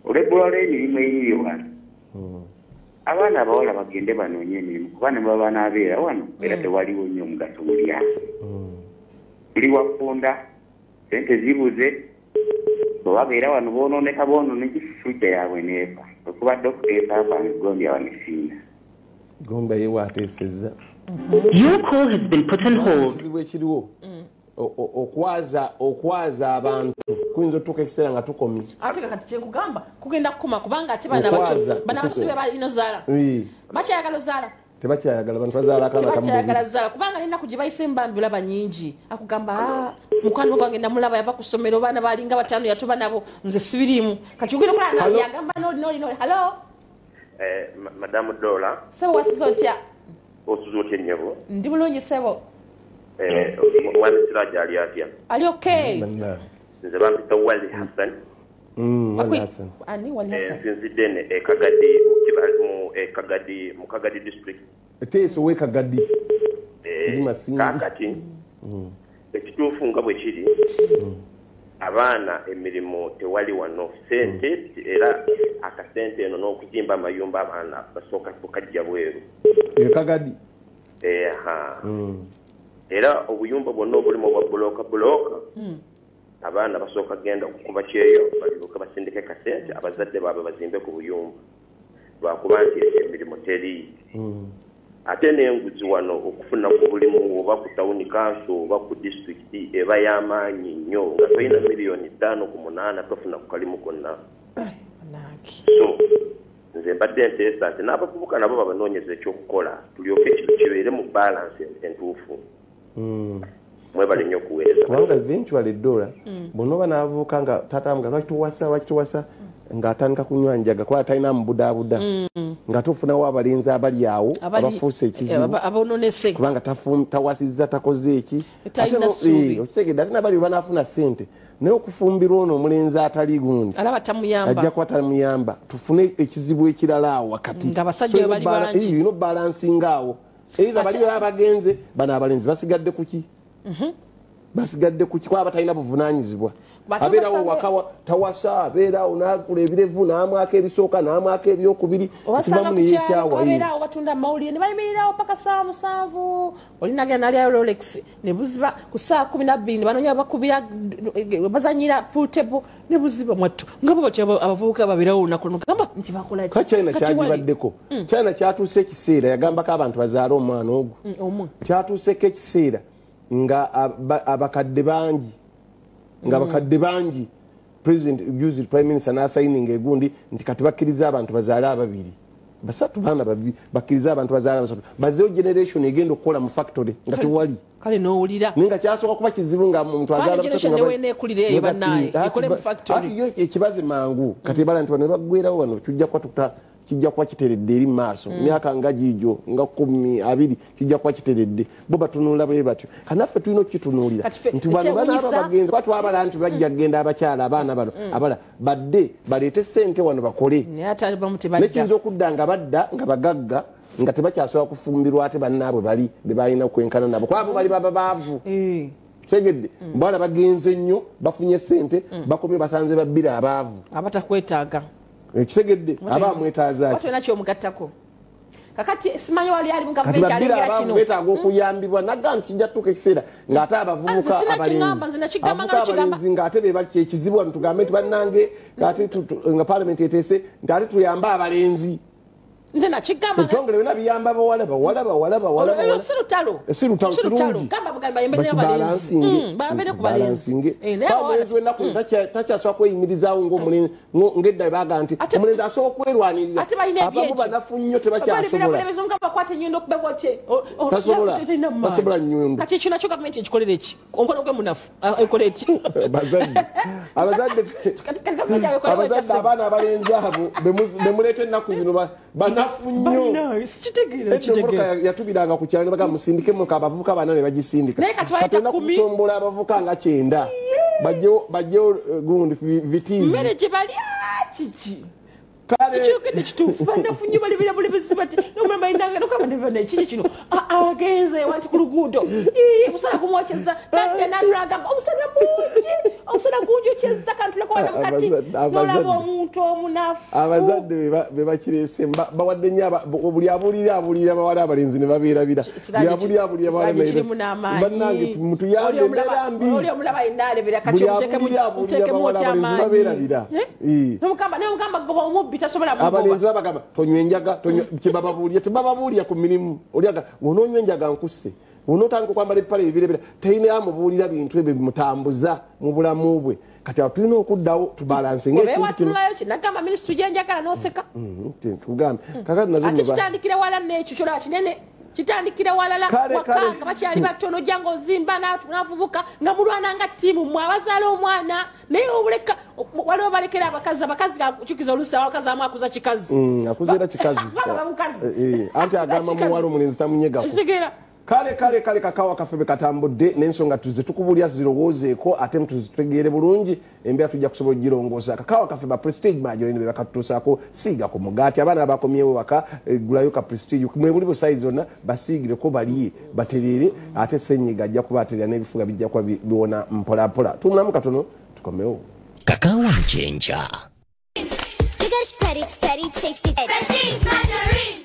olw'ebbula lw'emirimu eriri wano, abaana abawala bagende banoonye emirimu kuba ne baba banaabeera wano era tewaliwo nnyo omugaso guli awo. Buli wafunda, ssente zibuze, bwe babeera wano boonooneka boonooneka fujja yaabwe n'efa. Okubadde okuteesa kwange Gombya wano Essinda. Gombya ye waateesezza. Your call has been put on hold. Ekizibu ekiriwo okwaza abantu kuyinza otuuka ekiseera nga tukomye. Ate kati kyenkugamba kugenda kukoma kubanga ate bana bato balina ozaala. Bakyayagala ozaala. Tebakyayagala, abantu bazaala akaana kamu. Tebakyayagala zaala kubanga n'ennaku gye bayise mbambi olaba nnyingi. Akugamba mukwano gwange namulaba yava ku ssomero baana balinga bataano yatuba nabo nze sibiriimu. Kati ogenda okulaba nga yagamba n'oli n'oli. Hello? Madamu Dola. Ssebo wasuze otya? Osuze otya nnyabo? Ndi bulungi ssebo. Mwami Siraje ali atya? Ali okay. Nze bampita Wali Hassan. Wali Hassan. Ani Wali Hassan? Nsinzidde ne e Kagadi mu Kagadi mu Kagadi district. Eteeso we Kagadi. Kakati ekituufu nga bwe kiri abaana emirimu tewali wano ssente era akasente eno n'okuzimba amayumba abaana basooka kukajja bweru. E Kagadi. Era obuyumba bwonna obulimu obwa bulooka bulooka abaana basooka genda okukuba kyeyo balyoke basindike kasente abazadde baabwe bazimbe ku buyumba lwakuba nti emirimu teri. Ate n'enguzi wano okufuna ku bulimu oba ku tawuni kanso oba ku disitulikiti eba y'amaanyi nnyo nga tolina miliyoni 5 ku 8 tofuna ku kalimu konna. So nze mbadde nteesa nti n'abavubuka nabo babanoonyeza ekyokukola tulyoke ekintu kibeere mu balansi entuufu. Mwebale nnyo okuweereza. Kubanga eventually Dola bw'onooba n'avubuka nga taata nga lwaki towasa ng'atandika kunywa njaga kuba talina mubudaabuda nga tofunawo abalenzi abali awo abafuuse ekizibu kubanga tawasizza takoze eki okitegedde ate nabali banaafuna ssente naye okufumbirwa ono omulenzi atali gundi ajja kuba tamuyamba tufune ekizibu ekirala awo wakati olina obalansinga awo either bali abagenze bano abalenzi basigadde kuki basigadde kuki kuba batalina buvunaanyizibwa abeerawo waka tawasa abeerawo n'agula ebirevu n'amwaka ebisooka n'amwaka ebyokubiri ekivamu neyekyawa abeerawo batunda amawulire ne bayimirirawo paka ssaawa 7 olinagenda nalyayo Rolex ne buziba ku ssaawa 12 ne banoonya bakubira bazanyira pool table ne buziba mwattu nga bo batyo abavubuka babeerawo olunaku luno gamba nti bakola ki? Ka China kyagibaddeko. China kyatuuse ekiseera yagambako abantu bazaale omwana ogwo kyatuuseko ekiseera nga abakadde bangi nga abakadde bangi president juzi prime minister n'asayininga egundi nti kati bakkiriza abantu bazaale ababiri basatu baana babiri bakkiriza abantu bazaale basatu bazzeewo generation egenda okukola mu factory nga tewali kale n'owulira naye nga kyasooka kuba kizibu nga omuntu azaala basatu ati yo ekibaze mangu kati ebala nti bano baggwerawo wano kijja kuba kijja kuba kiteredde eri mu maaso myaka nga giijo nga 12 kijja kuba kiteredde bo batunuulira bwe batyo kanaffe tulina okukitunuulira nti bano banaaba bagenzi kuba twabala nti bajja kugenda abakyala abaana bano abala badde baleete ssente wano bakole nekiyinza okudda nga badda nga bagagga nga tebakyasobola kufumbirwa ate bannaabwe bali be balina okwenkana nabo kuba bo bali baba baavu tegedde bawala bagenze nnyo bafunye ssente bakomye basanze babbira abaavu abatakwetaaga ekitegedde aba amwetaaza ki watolina kyomugattako kakati simanyi wali ali mu kati gavumenti babbira alengera abaavu kino beetaaga okuyambibwa nagga nti kijja tutuuka ekiseera ng'ate abavubuka Nze sinakigamba, nze nakigamba nga abavubuka nakigamba. abalenzi ng'ate be bali ekizibu wano tugambe nti bannange ng'ate nga paalamenti eteese nti ate tuyambe abalenzi nze nakigamba ebitongole byonna biyamba bawala bawala bawala bawala olwo bawala si lutalo Si lutalo, Si lutalo. kirungi. Gamba bugambi bayambe n'abalenzi. Bayambe ku balenzi. Naye abawala- Omulenzi w'ennaku takyasobola kweyimirizaawo ng'omulenzi ng'edda baga nti omulenzi asobola okwerwanirira Ate balina abamu ebyekyo. banafu nnyo tebakyasobola Bali nga bakwata ennyondo okuba bwaki Tasobola. Tasobola nnyondo. Kati ekyo nakyo gavumenti ekikolera eki omukono gwe munafu ekola eki bazadde abazadde gavumenti abekola abazadde abaana abalenzi abo bemuleeta ennaku zino banafu nnyo kitegeera Edda emmotoka yatubiranga ku kyalo ne bagamba musindike emmotoka abavubuka bana ne bagisindika Naye kati baleeta Kati olina kkumi. kusombola abavubuka nga 90 bajjewo gundi vitizi mmere gye balya kiki Ekyogedde kituufu, banafu nnyo, balibira bulebezi bati nomulamba inanga nokamba kiki kino, agenze wanti ku luguudo, omusana gumwokyeza, nadda natulagamba omusana mungi, omusana gunjokyeza, kantuleko wana mukati, nolaba omuntu omunafu. Abazadde be bakireese bawadde nnyo, buli abuulira abuulira bawala abalenzi ne babeerabira, buli abuulira abuulira bawala, bannange mutuyambe, embeera mbi. Oli omulaba yenna alebera, kati omuteekemu otya amaanyi? Babeerabira. Nomugamba goba omubbi tasobola mugoba. Abalenzi babagamba tonywa enjaga, kyebababuulira tebababuulira ku mirimu. Olyaga onoonywa enjaga nkusse, onootandika okwambala ebipale ebirebera, talina amubuulira bintu ebyo bimutambuza mu bulamu bwe. Kati awo tulina okuddawo tubalanse. Watunulayo kinagamba minisita gyenjagala n'oseka. Kugambe kakati nazo ate kitandikira wala n'ekyo kyolaba kinene, kitandikira walala waka nga bakyali batono, ojja ng'ozimba n'avubuka nga mulwana nga ttiimu mmwe abazaala omwana, naye obuleka waliwo balekera abakazi, abakazi kyukiza oluusi abakazi amu akuza kikazi, akuza era kikazi anti agamba muwala omulenzi tamunyegako. Kale kale kale, kakawa kaffe bwe katambudde n'ensonga tuze tukubuulira zirowoozeeko ate tuzitegeere bulungi, embeera tujja kusobola ogirongoosa. Kakawa kaffe ba Prestige Margarine be bakatutuusaako, siiga ku mugaati, abaana abakomyewo waka gulayo ka Prestige mwe buli busayizi zonna, basiigireko balye batereere, ate ssenyiga ajja kuba atereera n'ebifuga bijja kuba biwona mpolampola. Tuwummulamu katono tukomewo. Kakawa Mchenja. Prestige Margarine.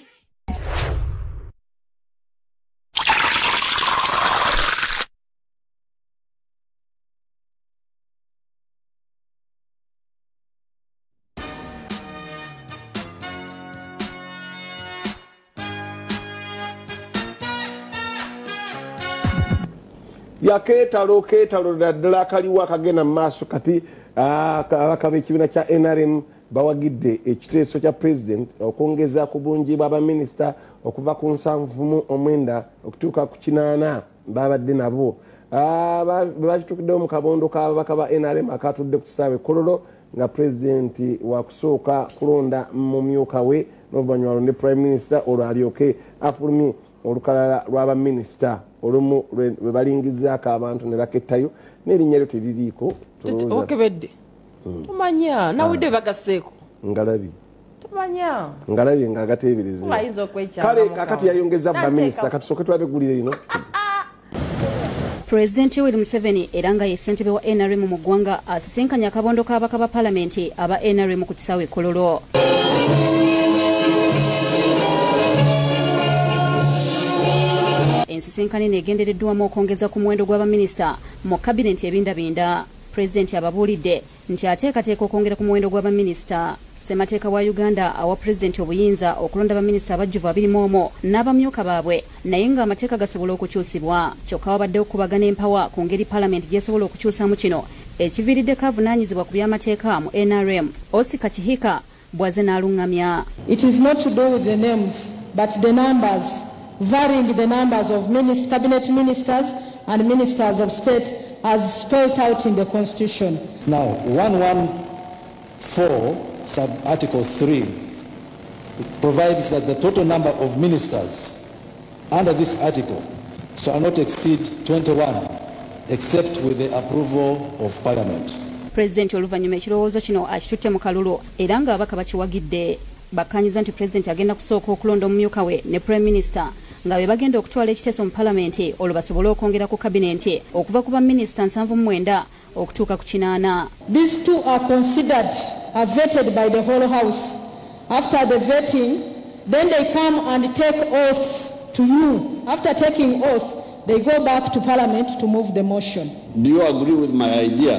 Yakeetalo keetalo ddala akaliwo akagenda mu maaso kati, ababaka b'ekibiina kya NRM bawagidde ekiteeso kya President okwongeza ku bungi bw'abaminisita okuva ku 79 okutuuka ku 80 babadde nabo. Bakituukiddewo mu kabondo k'ababaka ba NRM akatudde ku kisaawe Kololo, nga Pulezidenti wakusooka kulonda mumyuka we n'oluvannyuma alonde Prime Minister, olwo alyoke afulumye olukalala lw'abaminisita olumu lwe balingizaako abantu ne bakettayo n'erinnya lyo teririiko. Okebedde tomanya nawudde bagaseeko ngalabi tomanya ngalabi ng'agateeberezebwa. Kale kakati yayongeza baminisita, katusooke tulabe eggulire lino. Pulezidenti Yoweri Museveni era nga ye ssentebe wa NRM mu ggwanga asisinkanye akabondo k'ababaka ba palamenti aba NRM ku kisaawe Kololo. Ensisinkano eno egendereddwamu okwongeza ku muwendo gw'abaminisita mu kabineti ebindabinda. Pulezidenti ababuulidde nti ateekateeka okwongera ku muwendo gw'abaminisita. Ssemateeka wa Uganda awa Pulezidenti obuyinza okulonda baminisita abajjuvu 21 n'abamyuka baabwe, naye ng'amateeka gasobola okukyusibwa. Kyokka wabaddewo okukubagana empawa ku ngeri palamenti gy'esobola okukyusaamu kino, ekiviiriddeko avunaanyizibwa ku by'amateeka mu NRM Osika Kihika bw'azze n'aluŋŋamya. It is not to do with the names, but the numbers, varying the numbers of cabinet ministers and ministers of state as spelled out in the Constitution. Now, 114 sub Article 3 provides that the total number of ministers under this article shall not exceed 21 except with the approval of Parliament. Pulezidenti oluvannyuma ekirowoozo kino akitutte mu kalulu era ng'ababaka bakiwagidde. Bakkanyiza nti Pulezidenti agenda kusooka okulonda omumyuka we ne Prime Minister nga be bagenda okutwala ekiteeso mu palamenti, olwo basobole okwongera ku kabinenti okuva ku baminisita 79 okutuuka ku 80. These two are considered, are vetted by the whole house. After the vetting, then they come and take oath to you. After taking oath, they go back to Parliament to move the motion. Do you agree with my idea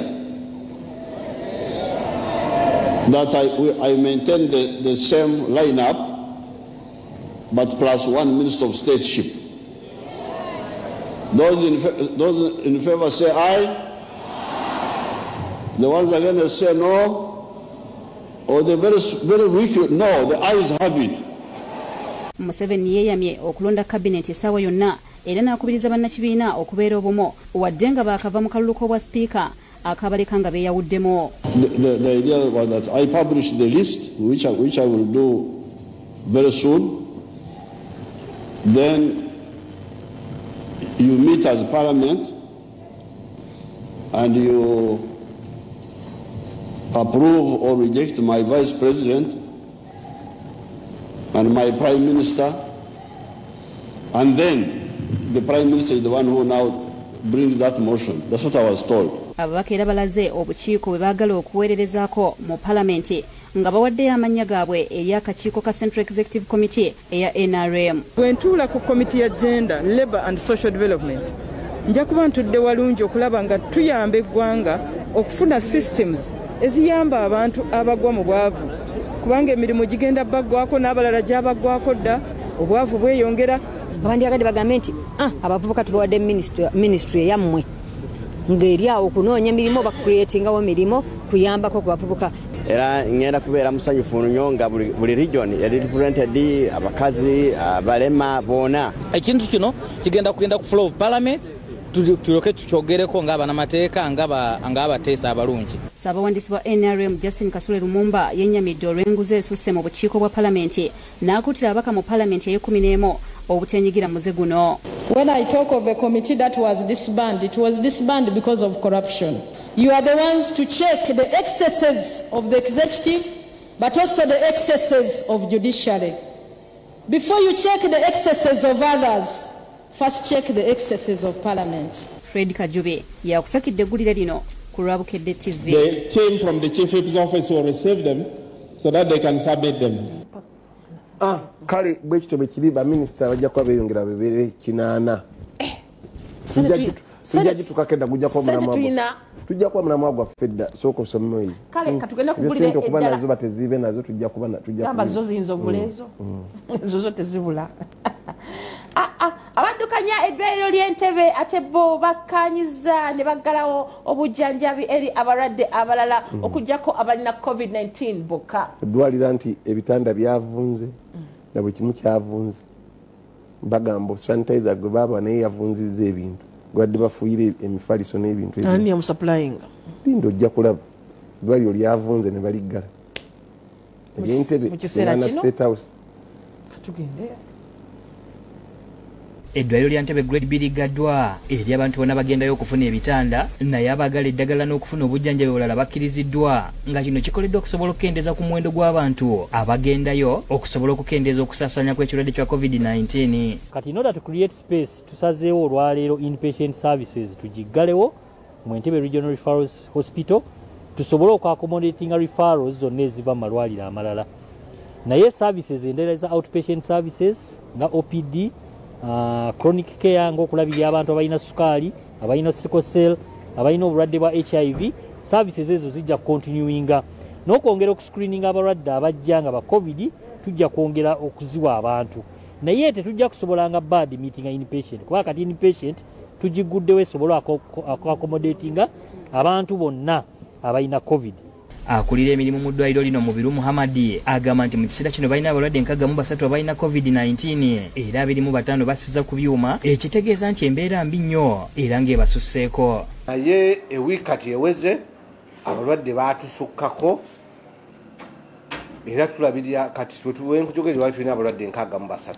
that I maintain the same lineup, but plus one minister of stateship? Those in favor say aye. The ones against say no. Or the very, very weak, no, the ayes have it. Museveni yeeyamye okulonda kabineti essaawa yonna era n'akubiriza bannakibiina okubeera obumu wadde nga baakava mu kalulu k'obwa sipiika akabaleka nga beeyawuddemu. The idea was that I publish the list, which I will do very soon. Then you meet as Parliament and you approve or reject my vice president, and my Prime Minister, and then the Prime Minister is the one who now brings that motion. That's what I was told. Ababaka era balaze obukiiko bwe baagala okuweererezaako mu palamenti nga bawaddeyo amannya gaabwe eri akakiiko ka Central Executive Committee eya NRM. Bwe ntuula ku komiti ya Gender, Labour and Social Development, nja kuba ntudde walungi okulaba nga tuyamba eggwanga okufuna systems eziyamba abantu abagwa mu bwavu, kubanga emirimu gigenda baggwako n'abalala gyabaggwako dda, obwavu bweyongera. Abandyagadde bagambe nti abavubuka tubawadde ministry eyammwe ng'eri awo okunoonya emirimu oba kucreatingawo emirimu kuyambako ku bavubuka. Era ngenda kubeera musanyufu nnyo nga buli region eri represented, abakazi, abalema boona. Ekintu kino kigenda kugenda ku floor of parliament, tulyoke tukyogereko ng'abanamateeka ng'abateesa abalungi. Ssabawandiisi wa NRM Justin Kasule Lumumba yennyamidde olw'enguzi esusse mu bukiiko bwa palamenti n'akuutira ababaka mu palamenti ey'e11 obutenyigira muze guno. When I talk of a committee that was disbanded, it was disbanded because of corruption. You are the ones to check the excesses of the executive, but also the excesses of judiciary. Before you check the excesses of others, first check the excesses of parliament. Fred Kajube yakusakidde eggulire lino ku Lwabukedde TV. The team from the Chief Whip's office will receive them so that they can submit them. Kale bwe kityo bwe kiri, baminisita bajja kuba beeyongera bebeere 8. Tujja gitukako edda, gujja kuba mulamwa gwaffe dda. Sooka osome eyo. Kale katugenda kugulira Sente okuba eddala. nazo bateziibe nazo, tujja kuba tujja Gamba zo ziyinza okubula ezo. Ezo zo tezibula. Abaddukanya eddwaliro ly'Entebe ate bo bakkaanyiza ne baggalawo obujjanjabi eri abalwadde abalala okuggyako abalina COVID-19 bokka. Eddwaliro nti ebitanda byavunze na buli kimu kyavunze. Bagamba sanitizer gwe baaba naye yavunzizza ebintu, gwadde bafuuyira emifaliso n'ebintu ebyo. Ani yamusupplyinga? Linda ojja kulaba eddwaliro lyavunze ne baliggala. Ery'Entebe Mu kiseera erina kino? State House. Katugende. Eddwaliro lya Ntebe Grade B liggaddwa eri abantu bonna bagendayo okufuna ebitanda, naye abaagala eddagala n'okufuna obujjanjabi obulala bakkiriziddwa, nga kino kikoleddwa okusobola okukendeeza ku muwendo gw'abantu abagendayo okusobola okukendeeza okusaasaanya kw'ekirwadde kya COVID-19. Kati in order to create space, tusazeewo olwaleero inpatient services tugiggalewo mu Entebbe Regional Referral Hospital tusobole okuaccommodatinga referrals zonna eziva mu malwaliro amalala. Naye services endala eza outpatient services nga OPD, chronic care ng'okulabirira abantu abalina sukaali, abalina sickle cell, abalina obulwadde bwa HIV, services ezo zijja continuinga n'okwongera okuscreeninga abalwadde abajja nga ba COVID, tujja kwongera okuziwa abantu. Naye tetujja kusobolanga bad meeting inpatient, kuba kati inpatient tugiguddewo esobola accommodatinga abantu bonna abalina COVID. Akulira emirimu mu ddwaliro lino Mubiru Muhammad agamba nti mu kiseera kino balina abalwadde 63 abalina COVID-19 era 25 basiza ku byuma, ekitegeeza nti embeera mbi nnyo era ng'ebasusseeko. Naye ewiiki kati eweze abalwadde baatusukkako era tulabirira kati twenkujogere wali tulina abalwadde 63,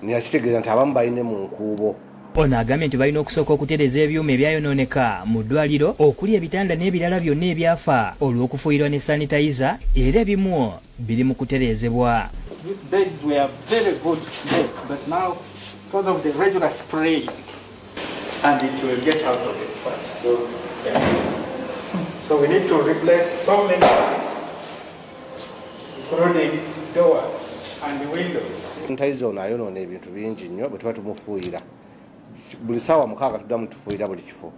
naye akitegeeza nti abamu balina mu nkuubo. Ono agambye nti balina okusooka okutereeza ebyuma ebyayonooneka mu ddwaliro okuli ebitanda n'ebirala byonna ebyafa olw'okufuuyirwa ne sanitayiza, era ebimu biri mu kutereezebwa. These beds were very good beds, but now because of the regular spray, and it will get out of its first. So we need to replace so many things, including doors and windows. Sanitizer ono ayonoona ebintu bingi nnyo bwe tuba tumufuuyira. Buli ssaawa 6 tuddamu tufuuyira buli kifo.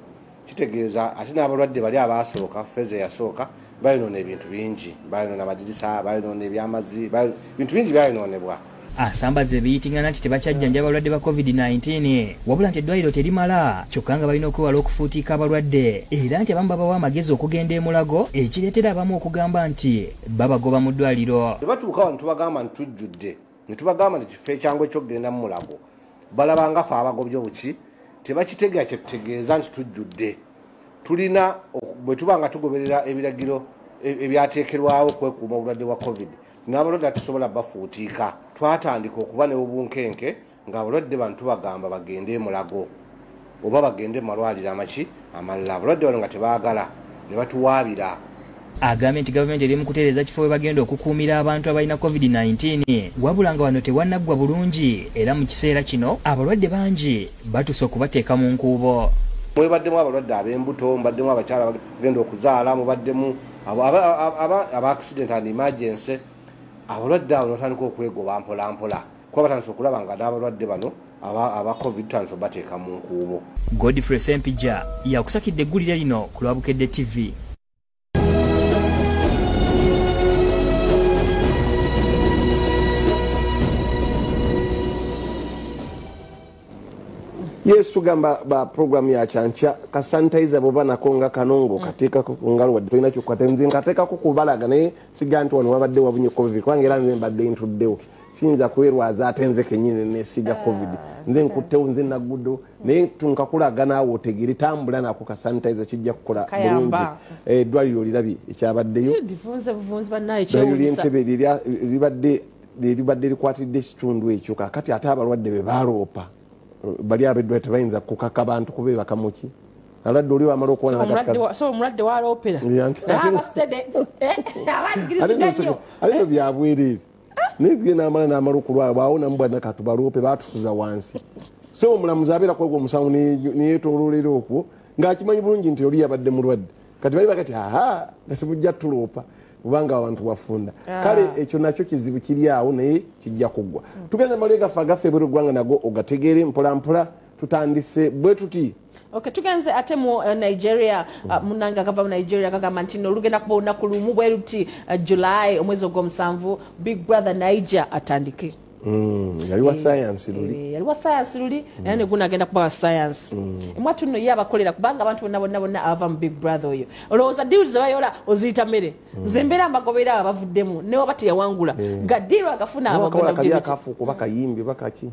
Kitegeeza ate n'abalwadde bali abaasooka, phase eyasooka, bayonoona ebintu bingi, bayonoona amadirisa, bayonoona ebyamazzi, ebintu bingi byayonoonebwa. Asambaza ebiyitingana nti tebakyajjanjaba abalwadde ba COVID-19, wabula nti eddwaliro terimala, kyokka nga balina okwewala okufuutiika abalwadde, era nti abamu babawa amagezi okugenda e Mulago, ekireetera abamu okugamba nti babagoba mu ddwaliro. Bwe batuuka wano tubagamba nti tujjudde, ne tubagamba nti kifo ekyangu eky'okugenda mu Mulago, balaba nga ffe abagobye obuki, tebakitegera kye tutegeeza nti tujjudde. Tulina bwe tuba nga tugoberera ebiragiro ebyateekerwawo okwekuuma obulwadde bwa COVID, n'abalwadde tusobola bafuutiika. Twatandika okuba ne obunkenke ng'abalwadde bano tubagamba bagende e Mulago oba bagende mu malwaliro amaki amalala. Abalwadde bano nga tebaagala ne batuwaabira Agambye nti gavumenti eri mu kutereeza kifo we bagenda okukuumira abantu abalina COVID-19, wabula nga wano tewannaggwa bulungi, era mu kiseera kino abalwadde bangi batuuse okubateeka mu nkuubo. Mwebaddemu abalwadde ab'embuto, mubaddemu abakyala abagenda okuzaala, mubaddemu aba accident and emergency. Abalwadde abo batandika okwegoba mpola mpola, kuba batandise okulaba nga n'abalwadde bano aba COVID tutandise obateeka mu nkuubo. Godfrey Sempija yakusakidde eggulire lino ku lwa Bukedde TV. Yes, tugamba ba program ya kyankya ka sanitizer bwoba nako nga kanongo kateekako ku ngalo wadde tolina ky'okukwata. Nze nkateekako kubalaga, naye siga nti wano wabadde wabunye COVID, kubanga era nze mbadde ntuddewo, siyinza kwerwaza ate nze kennyini nesiiga COVID. Nze nkuttewo, nze nagguddewo, naye tunkakulaga naawe otegere, tambula nako ka sanitizer kijja kukola bulungi. Eddwaliro olirabye ekyabaddeyo, ly'Entebe libadde likwatidde ekitundu ekyo. Kaakati ate abalwadde be baaloopa bali abeddwa tebayinza kukaka abantu kubeebaka muki. Abalwadde oli wamala okuwona so omulwadde waloopera ate no byabwereere, naye tugenda amala n'amala okulwala bwawona mubwana katubaloope baatusuza wansi. So omulamuzi abeera kwegwa omusango neyeetooloolera okwo ng'akimanyi bulungi nti oli yabadde mulwadde. Kati bali bakati aha kati mujja tuloopa kubanga abantu wafunda. Kale ekyo nakyo kizibu kiri awo, naye kijja kuggwa. Tugenda mawulire gaffe agaffe ebweru eggwanga nago ogategeere mpola mpola. Tutandise bwe tuti. Okay, tugenze ate mu Nigeria. Munange akava mu Nigeria kagamba nti no lugenda kuba olunaku lumu bwe luti July omwezi ogw'omusanvu Big Brother Niger atandike. Yali wa science luli. Yali wa science luli, era ne guno agenda kuba wa science. Emwatu nno ye abakolera, kubanga abantu bonna bonna bonna abava mu Big Brother oyo. Olowooza deal ze bayola oziyita mmere. Nze mbeera mbagoberera abavuddemu, ne waba teyawangula. Nga deal agafuna abagenda kali akafuuka oba kayimbi oba kaki.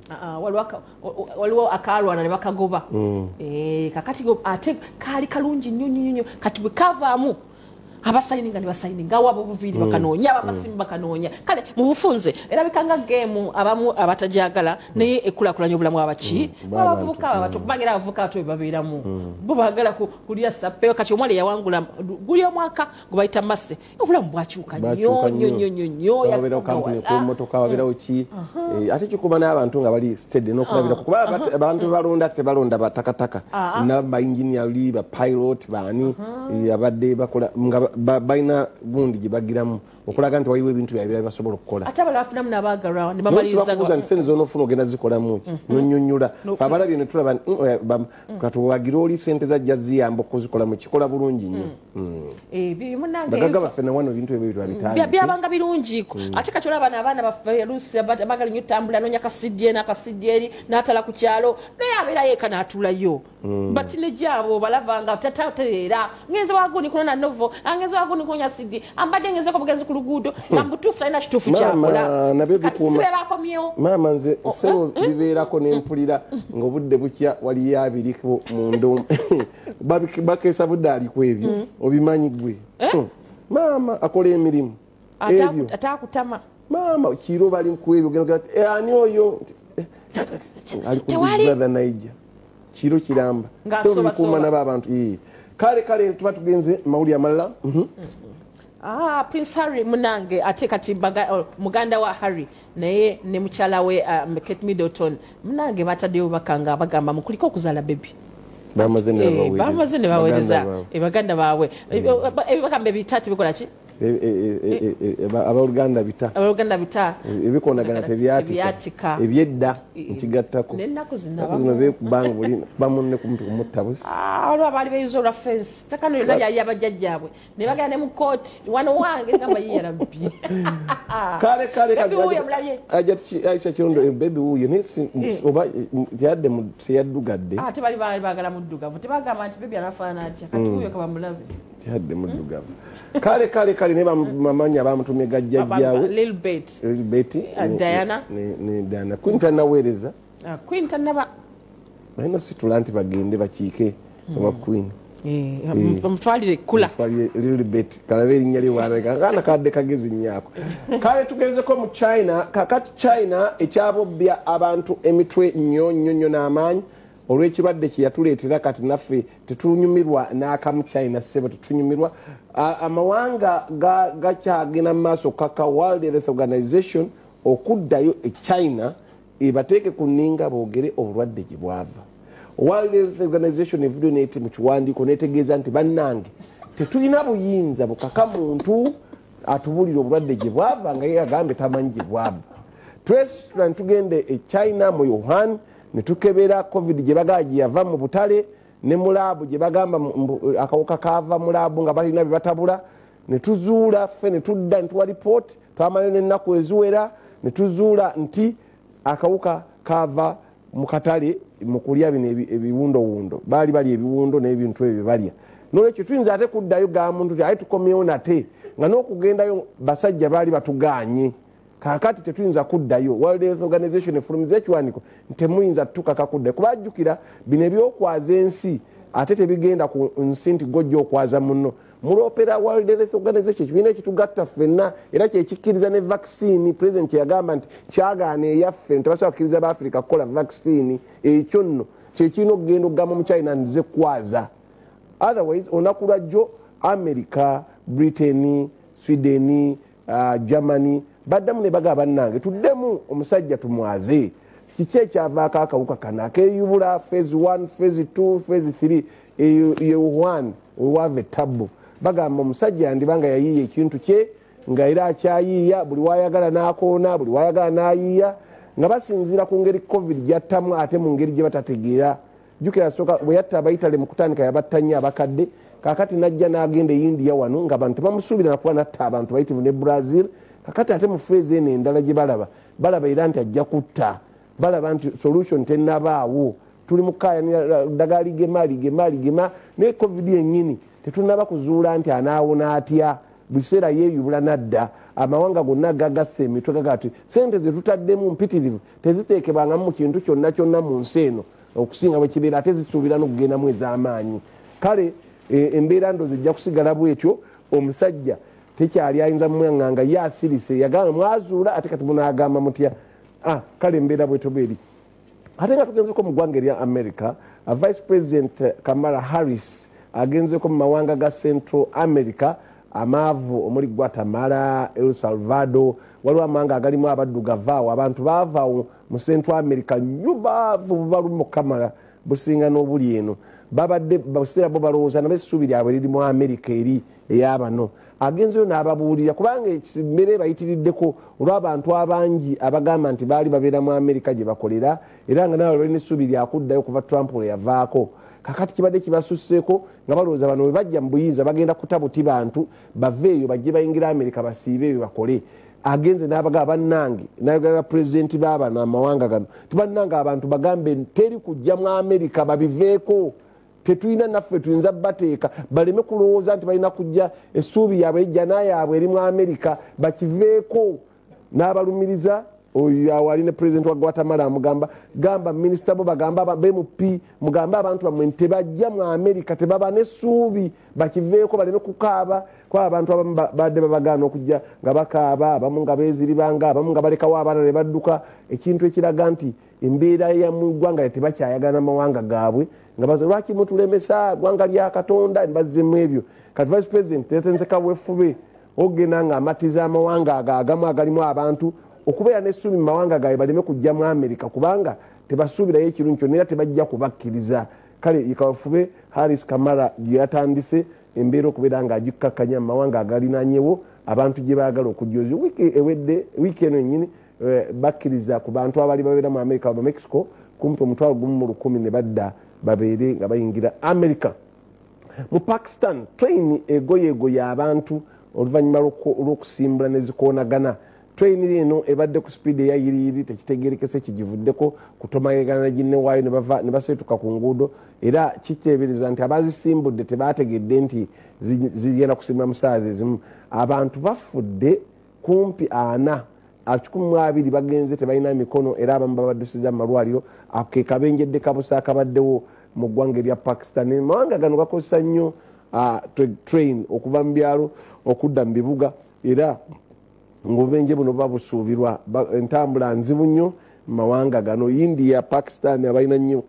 Waliwo akalwana ne bakagoba. Kakati ate kaali kalungi nnyo nnyo nnyo, kati bwe kavaamu abasayininga ne basayininga, awo abobuviiri bakanoonya, abamasimu bakanoonya. Kale mu bufunze erabika nga geemu abamu abatajagala, naye ekulaakulanya obulamu abaki abavubuka abato, kubanga era abavubuka abato be babeeramu bo baagala kulya sappe. Kati omwala eyawangula guli omwaka gwe bayita Masse, obulamu bwakyuka nnyo nnyo nnyo nnyo nnyo. Wabeerawo kampuni kw'emmotoka, wabeerawo ki, ate kikuba n'abantu nga bali steady n'okulabirako, kuba abantu balonda tebalonda batakataka n'abayinginiya li ba pilot baani abadde bakola nga balina gundi gye bagiramu okulaga nti waliwo ebintu byabwe basobola okukola. Ate abalala bafunamu n'abaagalwa ne bamaliriza nga nti sente z'onoofuna ogenda zikolamu ki, nonnyonnyola. Fe abalabye ne tulaba katuwagira oli sente zajja ziyamba okuzikolamu, kikola bulungi nnyo. Bagagga baffe na wano ebintu ebyo twabitandike byabanga birungi. Ate kati olaba n'abaana baffe luusi abagala nnyo otambula, anoonya kasiddi eno akasiddi eri n'atala ku kyalo, naye abeerayo eka n'atuulayo. Batineja abo balaba nga tatatereera, ngenze wagundi kunona novo, ngenze wagundi kunoonya siddi, ambadde ngenzeko bugenzi ku luguudo, nga mutuufu talina kituufu kyakola. Kati si be bakomyewo. Maama nze ssebo bibeerako ne mpulira ng'obudde bukya waliyo abiriko munda, bakeesa budde aliko ebyo obimanyi ggwe. Maama akola emirimu ebyo atakutama. Maama kiro bali ku ebyo, ani oyo ali ku Big Brother Niger kiro kiramba so bikuuma nabo abantu. Kale kale tuba tugenze mawulire amalala. Prince Harry munange ate kati muganda wa Harry naye ne mukyala we Kate Middleton munange bataddeyo bakanga bagamba mukuliko okuzaala baby. Bamaze ne baweereza baganda baabwe. Ebibagamba ebita tebikola ki? Abooluganda bita. Abooluganda bita. Ebikonagana tebyatika. Ebyedda nkigattako. N'ennaku zino zino beekubanga buli bamunne kumpi kumutta busi. Waliwo abaali beeyuza olwa fence. Ttaka nno lyonna lyali abajjajjaabwe. Ne bagenda ne mu kkooti. Wano wange ngamba ye yarabbi. Kale kale Baby wuuyo mulabye. Aisha Kirundo baby wuuyo naye oba teyadde teyaddugadde. Ate bali baagala muddugavu. Tebagamba nti baby anafaanana atya. Kati wuuyo kabamulabe. Teyadde muddugavu. Kale kale kale ne bamanya bamutumye gajjajjaawe. Lil Betty. Lil Betty. Diana. Ne Diana. Queen tannaweereza. Queen tannaba. Balina situla nti bagende bakiike oba Queen. Bamutwalire kkula. Lil Betty. Kalabe erinnya lye bw'alabika. Akaana kadde kagezi nnyo ako. Kale tugenzeko mu China. Kaakati China ekyabobbya abantu emitwe nnyo nnyo nnyo n'amaanyi. Olw'ekirwadde kye yatuleetera kati naffe tetunyumirwa n'akamu. China, ssebo, tetunyumirwa. Amawanga gakyagenda mu maaso kaka World Health Organization okuddayo e China ebateeke ku nninga boogere obulwadde gye bwava. World Health Organization evuddeyo nete mu kiwandiiko netegeeza nti bannange, tetulina buyinza bukaka muntu atubuulire obulwadde gye bwava nga ye agambe tamanyi gye bwava. Twesitula ne tugenda e China mu Wuhan ne tukebera COVID gye bagamba gye yava mu butale ne mu lab gye bagamba akawuka kaava mu lab nga balina bye batabula, ne tuzuula ffe ne tudda ne tuwa ripooti. Twamalayo n'ennaku eziwera ne tuzuula nti akawuka kaava mu katale mu kulya bino ebiwundowundo. Baali balya ebiwundo n'ebintu ebyo balya. Nolwekyo tuyinza ate kuddayo ga muntu ti aye tukomyewo nate nga n'okugendayo basajja baali batuganye. Kaakati tetuyinza kuddayo. World Health Organization efulumiza ekiwandiiko ntemuyinza tutukaka kuddayo, kubajjukira bino ebyokwaza ensi ate tebigenda ku nsi nti gojja okwaza muno. Mulopera World Health Organization, ekibiina ekitugatta ffenna era kyekikkiriza ne vaccine. President yagamba nti kyagaana eyaffe, ntebasobola kukkiriza baafrika kukola vaccine. Ekyo nno kyekirina okugenda okugamba mu China nze kwaza. Otherwise olunaku lwajjo America, Britain, Sweden, Germany baddamu ne bagaba bannange tuddemu omusajja tumwaze kiki ekyavaako akawuka kano akeeyubula phase 1, phase 2, phase 3. Eyo ye Wuhan wewaava ettabbu. Bagamba omusajja yandibanga yayiiya ekintu kye nga era akyayiiya, buli wayagala n'akoona, buli wayagala n'ayiiya, nga basinziira ku ngeri COVID gyattamu ate mu ngeri gye batategeera. Jjukira sooka bwe yatta Abayitale mu kutandika yabatta nnyo abakadde. Kaakati najja n'agenda e India wano nga abantu tebamusuubira nakuba natta abantu bayitivu ne Brazil. Kakati ate mu phase eno endala gye balaba, balaba era nti ajja kutta, balaba nti solution tennabaawo. Tuli mu kukaayanira ddagala ligema ligema ligema, naye COVID yennyini tetunnaba kuzuula nti anaawona atya. Buli kiseera yeeyubula nadda. Amawanga gonna gagasse emitwe gaga ti sente ze tutaddemu mpitirivu, teziteekebwangamu mu kintu kyonna kyonna mu nsi eno okusinga bwe kibeera, ate zisuubira n'okugendamu ez'amaanyi. Kale embeera ndoozi ejja kusigala bwetyo. Omusajja tekyali ayinza mumwaŋŋanga, ye asirise, yagamba mwazuula ate kati munaagamba mutya? Kale embeera bwetyo bweri. Ate nga tugenzeko mu ggwanga erya America, Vice President Kamala Harris agenzeko mu mawanga ga Central America amaavu omuli Guatemala, El Salvador. Waliwo amawanga agalimu abaddugavu awo, abantu baavaawo mu Central America nnyo, baavu bubaluma okukamala businga n'obuli eno. Babadde baseera bo balowooza nabo essuubi lyabwe liri mu America eri ey'abano. Agenzeyo n'ababuulira kubanga embeera ebayitiriddeko olw'abantu abangi abagamba nti baali babeera mu America gye bakolera era nga nabo balina essuubi lyakuddayo kuva Trump lwe yavaako. Kakati kibadde kibasusseeko nga balowooza bano bwe bajja mu buyinza bagenda kuta buti bantu baveeyo bajje bayingira America basiibe eyo bakole. Agenze n'abagamba bannange, n'ayogera pulezidenti b'abano amawanga gano ti bannange, abantu bagambe teri kujja mu America, babiveeko, tetulina naffe tuyinza bateeka, baleme kulowooza nti balina kujja, essuubi yaabwe ejjana yaabwe eri mu Amerika, bakiveeko. N'abalumiriza oyo awo ali ne pulezidenti wa Guatemala amugamba gamba minisita bo bagamba mp mugambe abantu bammwe nti tebajja mu Amerika, tebaba n'essuubi, bakiveeko, baleme kukaaba kuba abantu abamu badde babagaana okujja nga bakaaba, abamu nga beeziribanga, abamu nga balekawo abaana ne badduka, ekintu ekiraga nti embeera ya mu ggwanga tebakyayagala mawanga gaabwe nga baze lwaki mutulemesa ggwanga lya Katonda ne bazzemu ebyo. Kati Vice President yatenze kaweefube okugenda nga amatiza amawanga ago agamu agalimu abantu okubeera n'essuubi mu mawanga gaabwe baleme kujja mu Amerika kubanga tebasuubirayo ekirungi kyonna era tebajja kubakkiriza. Kale ye kaweefube Harris Kamala gye yatandise embeera okubeera ng'agikkakkanya mu mawanga agalinaanyewo abantu gye baagala okujja. Wiiki ewedde, wiiki eno yennyini, bakkiriza ku bantu abaali babeera mu Amerika ba Mexico kumpi 10,000 ne badda babeere nga bayingira Amerika. Mu Pakistan train egoyegoya abantu oluvannyuma olw'okusimbula ne zikoonagana. Train eno ebadde ku sipiidi eyayiriyiri, tekitegerekese kigivuddeko kutomagana ne ginne waayo ne baseetuka ku nguudo, era kiteeberezebwa nti abazisimbudde tebategedde nti zigenda kusimbula mu ssaawa ezimu. Abantu bafudde kumpi 4, 120 bagenze tebalina mikono, era abamu babaddusiza mu malwaliro. Ako ke kabenjedde kabusa akabaddewo mu ggwanga erya Pakistan. Amawanga gano gakozesa nnyo train okuva mu byalo okudda mu bibuga, era ng'obubenje buno buba busuubirwa. Entambula nzibu nnyo mu mawanga gano, India, Pakistan, abalina nnyo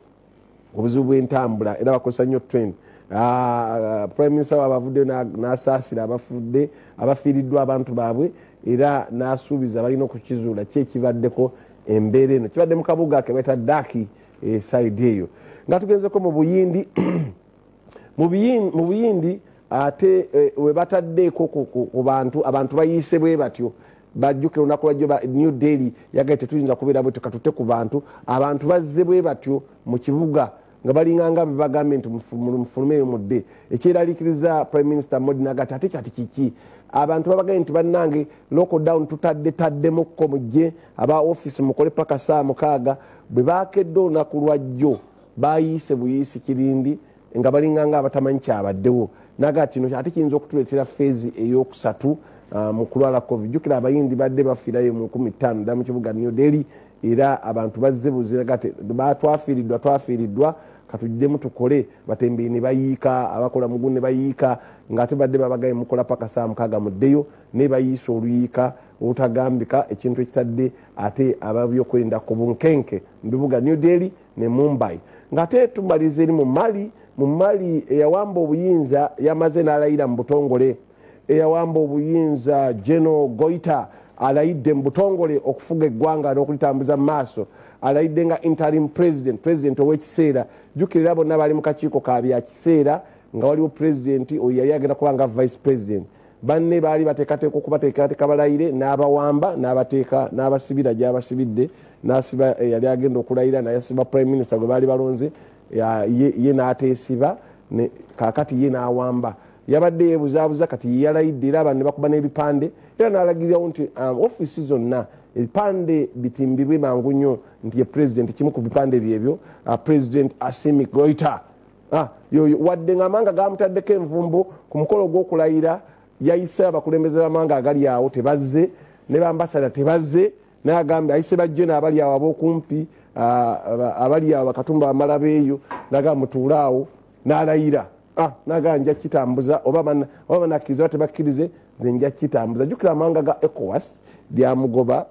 Obuzibu bw'entambula era bakozesa nnyo train. Prime Minister wabavuddeyo n'asaasira abafudde, abafiiriddwa abantu baabwe, era n'asuubiza balina okukizuula ki ekibaddeko embeera eno. Kibadde mu kabuga ke bayita Daki, side eyo. Nga tugenzeko mu Buyindi, mu Buyindi ate we bataddeeko ku bantu, abantu bayiise bwe batyo. Bajjukira olunaku lwajjo New Delhi yagaye tetuyinza kubeera bwe tukatute ku bantu. Abantu bazze bwe batyo mu kibuga nga balinganga bwe bagambye nti mufulumeyo mudde. Ekyeraliikiriza Prime Minister Modi n'agamba ate kati kiki? Abantu babagambye nti bannange lockdown tutadde taddemukko, mujje aba office mukole paka saa 6. Bwe baakedde olunaku lwajjo bayiise buyiisi kirindi nga balinganga abatamanyi kyabaddewo. N'agamba kino ate kiyinza okutuleetera feezi eyokusatu mu kulwala COVID. Jjukira Abayindi badde bafiirayo mu 15 ddala mu kibuga New Delhi, era abantu bazze buzira kati twafiiriddwa katuddemu tukole. Batembeeyi ne bayiika, abakola mugu ne bayiika, ng'ate badde babagaye mukola paka saa 6 muddeyo, ne bayiisa oluyiika olutagambika, ekintu ekitadde ate ababyokwerinda ku bunkenke mu bibuga New Delhi ne Mumbai. Ng'ate tumaliza eri mu Mali. Mu Mali eyawamba obuyinza yamaze n'alayira mu butongole. Eyawamba obuyinza General Goita alayidde mu butongole okufuga eggwanga n'okulitambuza mu maaso. Alayidde nga interim president, president ow'ekiseera. Jjukira bonna bali mu kakiiko ka bya kiseera nga waliwo president oyo yali agenda kuba nga vice president. Banne baali bateekateeka okubateekateeka balayire, n'abawamba n'abateeka n'abasibira gy'abasibidde, n'asiba yali agenda okulayira n'asiba prime minister gwe baali balonze, ye n'ateesiba, kaakati ye n'awamba. Yabadde yeebuzaabuza kati ye yalayidde, era abantu ne bakuba n'ebipande, era n'alagirirawo nti ofiisi zonna ebipande bitimbibwe mangu nnyo nti ye president. Kimu ku bipande byebyo President Assimi Goita. Yoyo wadde ng'amawanga gamutaddeko envumbo ku mukolo gw'okulayira, yayise abakulembeze b'amawanga agali awo tebazze, ne bambasada tebazze, n'agambye ayise bajje n'abali awo ab'okumpi, abali awo Bakatumba Amalabe eyo, n'agamba mutuule awo n'alayira. N'agamba nja kitambuza, oba banakkiriza oba tebakkirize, nze nja kitambuza. Jjukira amawanga ga ECOWAS lyamugoba,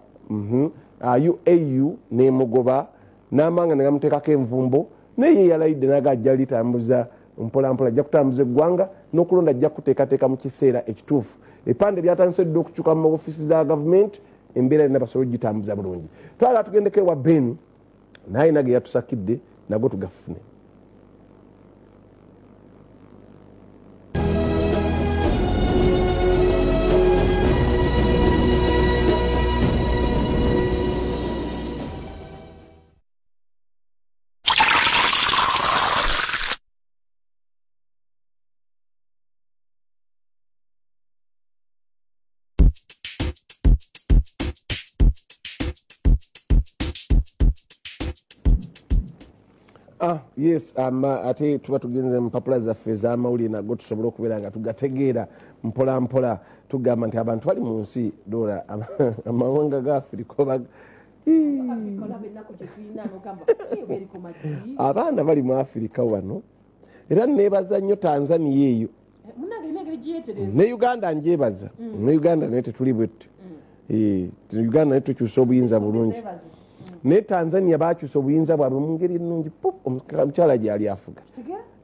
UAU n'emugoba, n'amawanga ne gamuteekako envumbo, naye ye yalayidde n'agamba ajja litambuza mpola mpola, ajja kutambuza eggwanga n'okulonda ajja kuteekateeka mu kiseera ekituufu. Ebipande byatandise dda okukyuka mu ofiisi za gavumenti, embeera yonna basobole okugitambuza bulungi. Twagala tugendeko ewa Ben, naye nage yatusakidde nago tugafune. Yes, ate tuba tugenze mu mpapula zaffe ez'amawulire nago tusobole okubeera nga tugategeera mpola mpola. Tugamba nti abantu bali mu nsi dola amawanga ga Afirika abaana bali mu Afirika wano, era neebaza nnyo Tanzania eyo ne Uganda njebaza. Ne Uganda naye tetuli bwettu, Uganda naye tukyusa obuyinza bulungi. Ne Tanzania bakyusa obuyinza bwabwe mu ngeri ennungi, omukyala gyali afuga.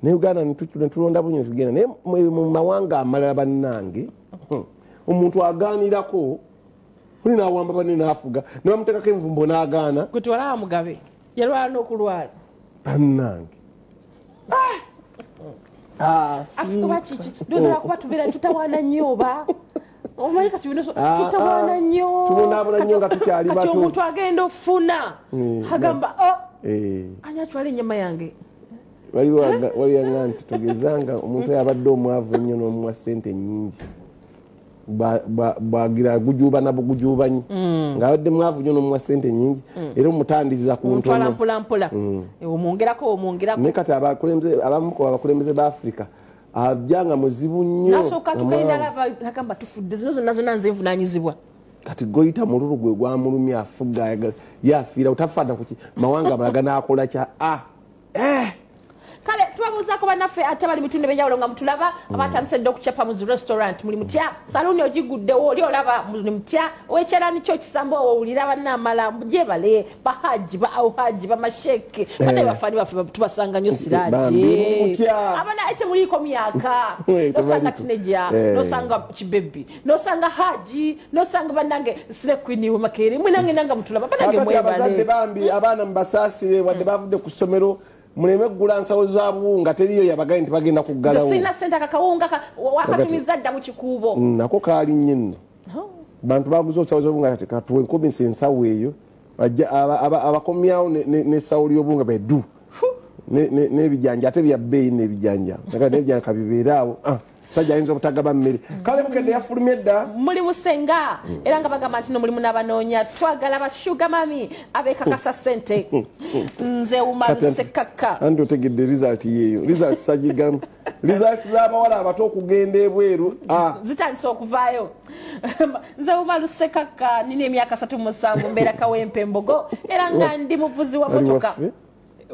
Ne Uganda netulonda bunyo tugenda. Naye mu mawanga amalala bannange, omuntu agaanirako kuli n'awamba banne n'afuga, ne bamuteekako envumbo n'agaana. Gwe tewalaba Mugabe yalwala n'okulwala bannange. Oba kiki ndowooza lwakuba tubeera tutawaana nnyo, oba omanyi kati bino tutawaana nnyo, tubonaabona nnyo nga tukyali bato. Kati omuntu agenda ofuna agamba ani atwala ennyama yange. Waliwo nti tugezanga omuntu yabadde omwavu ennyo n'omuwa ssente nnyingi, bwagira gujuuba na bugujuubanyi, ng'abadde mwavu nnyo n'omuwa ssente nnyingi, era omutandiza ku ntono mpola mpola, omwongerako omwongerako. Naye kati abamu ku abakulembeze ba Afirika ajja nga muzibu nnyo, nasooka tugenda nagamba tufudde zino zonna zonna nze nvunaanyizibwa. Kati Goita mululu gwe gwamulumya, afuga yafiira utafaana ku mawanga amalala ganaakola kya Kale tubabuulira. Tubabuuzaako bannaffe ate bali mitundu ebyenjawulo nga mutulaba, abatandise dda okucapa mu zi restaurant, muli mutya? Saluuni ogiguddewo oli olaba muli mutya? Owekyalaani kyo kisambo owulira bannaamala gyebale, bahaji, ba auhaji, bamasheeke, bannaye bafaani baffe tubasanga nnyo Siraje. Bambi, mutya? Abana ate muliiko myaka, nosanga tineja, nosanga kibebi, nosanga haji, nosanga bannange sire queen we Makerere, mwenange nanga mutulaba bannange Kakati abazadde mwebale. Bambi abaana mubasaasire, wadde bavudde ku ssomero, muleme kugula nsawo za buwunga, teriyo yabagaye nti bagenda Nze kuggalawo. sirina ssente, akakawunga wakatumiza dda mu kikuubo. Nako kaali nnyo nno. Bantu baguze obusawo z'obuwunga, kati katuwe enkomesa ensawo eyo bajja abakomyawo n'essawo ly'obuwunga bedu n'ebijanja ate bya bbeeyi n'ebijanja. Kati n'ebijanja kabibeere awo. Ah, musajja ayinza obutagaba mmere. Kale Bukedde yafulumye dda. Muli musenga era nga bagamba nti no mulimu n'abanoonya, twagala ba sugar mummy abeekakasa ssente. Nze Umaru Sekaka. Anti otegedde result yeeyo, result sagigamu, result z'abawala abato okugenda ebweru. Ah, zitandise okuvaayo. Nze Umaru Sekaka, nina emyaka 37, mbeera Kawempe Mbogo, era nga ndi muvuzi wa Ali motoka. waffe.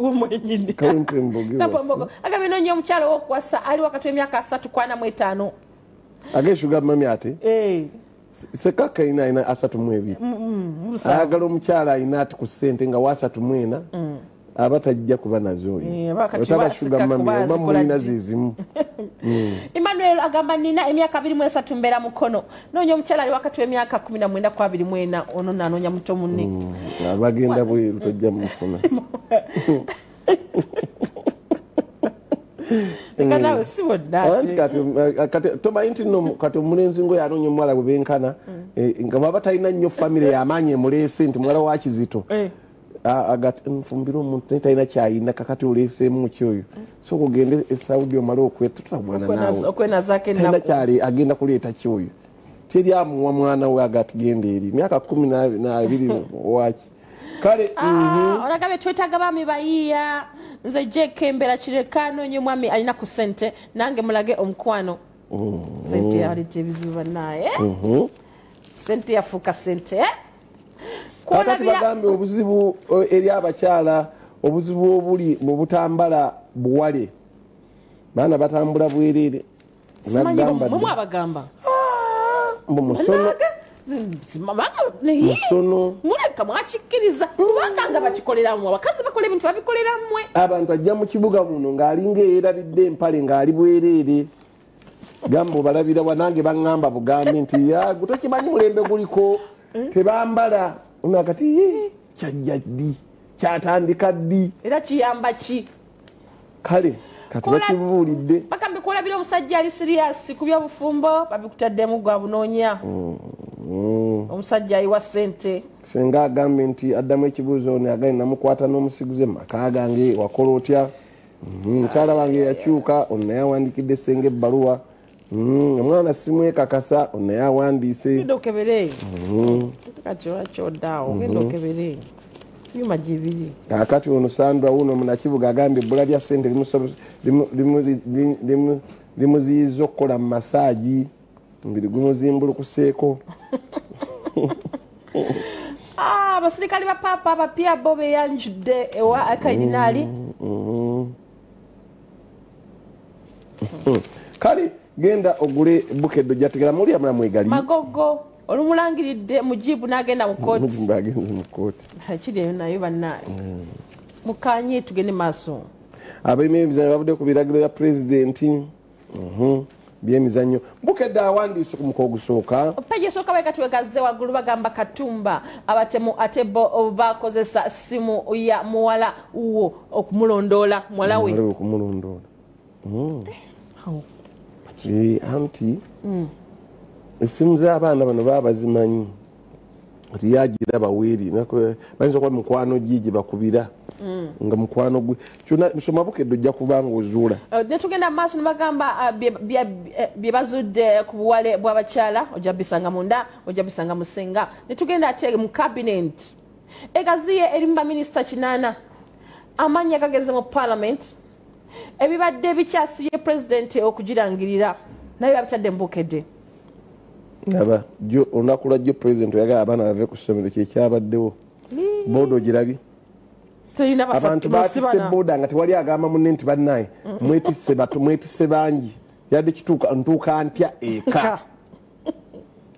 Mwenyini. Kawempe Mbogo. Kawempe Mbogo. Agambye noonya omukyala ow'okuwasa ali wakati w'emyaka 30 ku 45. Age sugar mummy ate Eh, Sekaka alina 32. Musanvu. Ayagala omukyala alina ati ku ssente nga wa 34, aba tajja kuba nazo oyo. Eh, aba kati Otaba wa sugar Sekaka mummy kuba oba zikola mulina ddi? zezimu. Emmanuel agamba nina emyaka 23, mbeera Mukono, noonya omukyala ali wakati w'emyaka 19 ku 24. Ono naanoonya muto munne. Abagenda bweru tojja mufuna. Leka naawe, si bonna Anti ate. kati tomanyi nti nno kati omulenzi ngoyo anoonya omuwala bwe benkana, nga bwaba talina nnyo famire y'amaanyi emuleese nti muwala wa Kizito, agati nfumbire omuntu naye talina kyayina, kakati oleeseemu ki oyo? Sooka ogende e Saudi omale okwetutagwana naawe. Okwenazaako Talina ennaku. kyali agenda kuleeta ki oyo? Teri amuwa mwana we agati genda eri myaka 12 waki. Kale. Ah, olagambye twetaaga baami bayiiya. Nze Jeke, mbeera Kireka, noonya omwami alina ku ssente nange mulage omukwano. Sente yaleeta ebizibu bannaaye. Sente yafuuka sente, eh? Kakati Kwolabira bagambye obuzibu eri abakyala, obuzibu obuli mu butambala buwale, baana batambula bwerere. Simanyi. Nagamba mwe dda. Abagamba Mbu musono. Musono. Muleka mwakikkiriza kubanga nga bakikoleramu, abakazi bakola ebintu babikolera mmwe. Abantu ajja mu kibuga muno ng'alinga eyerabidde empale ng'ali bwereere, gamba obalabira wa? Nange baŋŋamba bugambi nti yagu tokimanyi mulembe guliko tebambala. Kati "Ye, kyajja ddi? Kyatandika ddi?" Era kiyamba ki? Kale kati bakibuulidde. Bakambi kwolabira omusajja ali serious ku byobufumbo, babikutaddemu gwa bunoonya omusajja ayiwa ssente. Senga agambye nti addamu ekibuuzo ono, agambye namukwata n'omusiguze mu maka gange, wakola otya? Mukyala wange yakyuka. Ono naye awandikidde senga ebbaluwa. Omwana simwekakasa. Ono naye awandiise. Genda okebere. Kati lwaki oddaawo? Genda okebere myuma gibiri. Kakati ono Sandra wuno munakibuga agambye ebbula lya ssente limuziyiza okukola mu massage, omubiri gumuzimbulukuseeko. Ah, abasirikale ba paapa abapya bo beyanjudde ewa Kaidinaali. Kale genda ogule Bukedde, ojjategera muli amula mwegali. Magogo olumulangiridde Mujibu n'agenda mu kooti. Mujibu agenze mu kooti. Kiri eyo nayo bannaye mukanye, tugende maaso. Ab'emizannyo bavudde ku biragiro bya pulezidenti. Byemizannyo, Bukedde awandiise ku muko ogusooka. Peji esooka baikatwegazze waggulu, bagamba Katumba abatemu ate bo bakozesa simu ya muwala wo okumulondoola, muwala we. Muwala we okumulondoola. Anti essimu z'abaana bano baba bazimanyi nti yagira baweeri, bayinza okuba mukwano gye gye bakubira nga mukwano gwe kyonna. Nsoma Bukedde, ojja kuba nga ozuula. Ne tugenda mu maaso ne bagamba bye bazudde ku buwale bw'abakyala, ojja bisanga munda, ojja bisanga musenga. Ne tugenda ate mu cabinet egaziye erimu baminisita 8, amannya gagenze mu parliament, ebibadde bikyasibye pulezidenti okugirangirira naye babitadde mu Bukedde. Aba jo olunaku lwa jjo pulezidenti oyagala abaana bave ku ssomero, kyekyabaddewo. Booda ogirabye? Abantu batisse boda nga tewali agamba munne nti bannaye mwetisse batu mwetisse bangi yadde kituuka ntuuka ntya eka.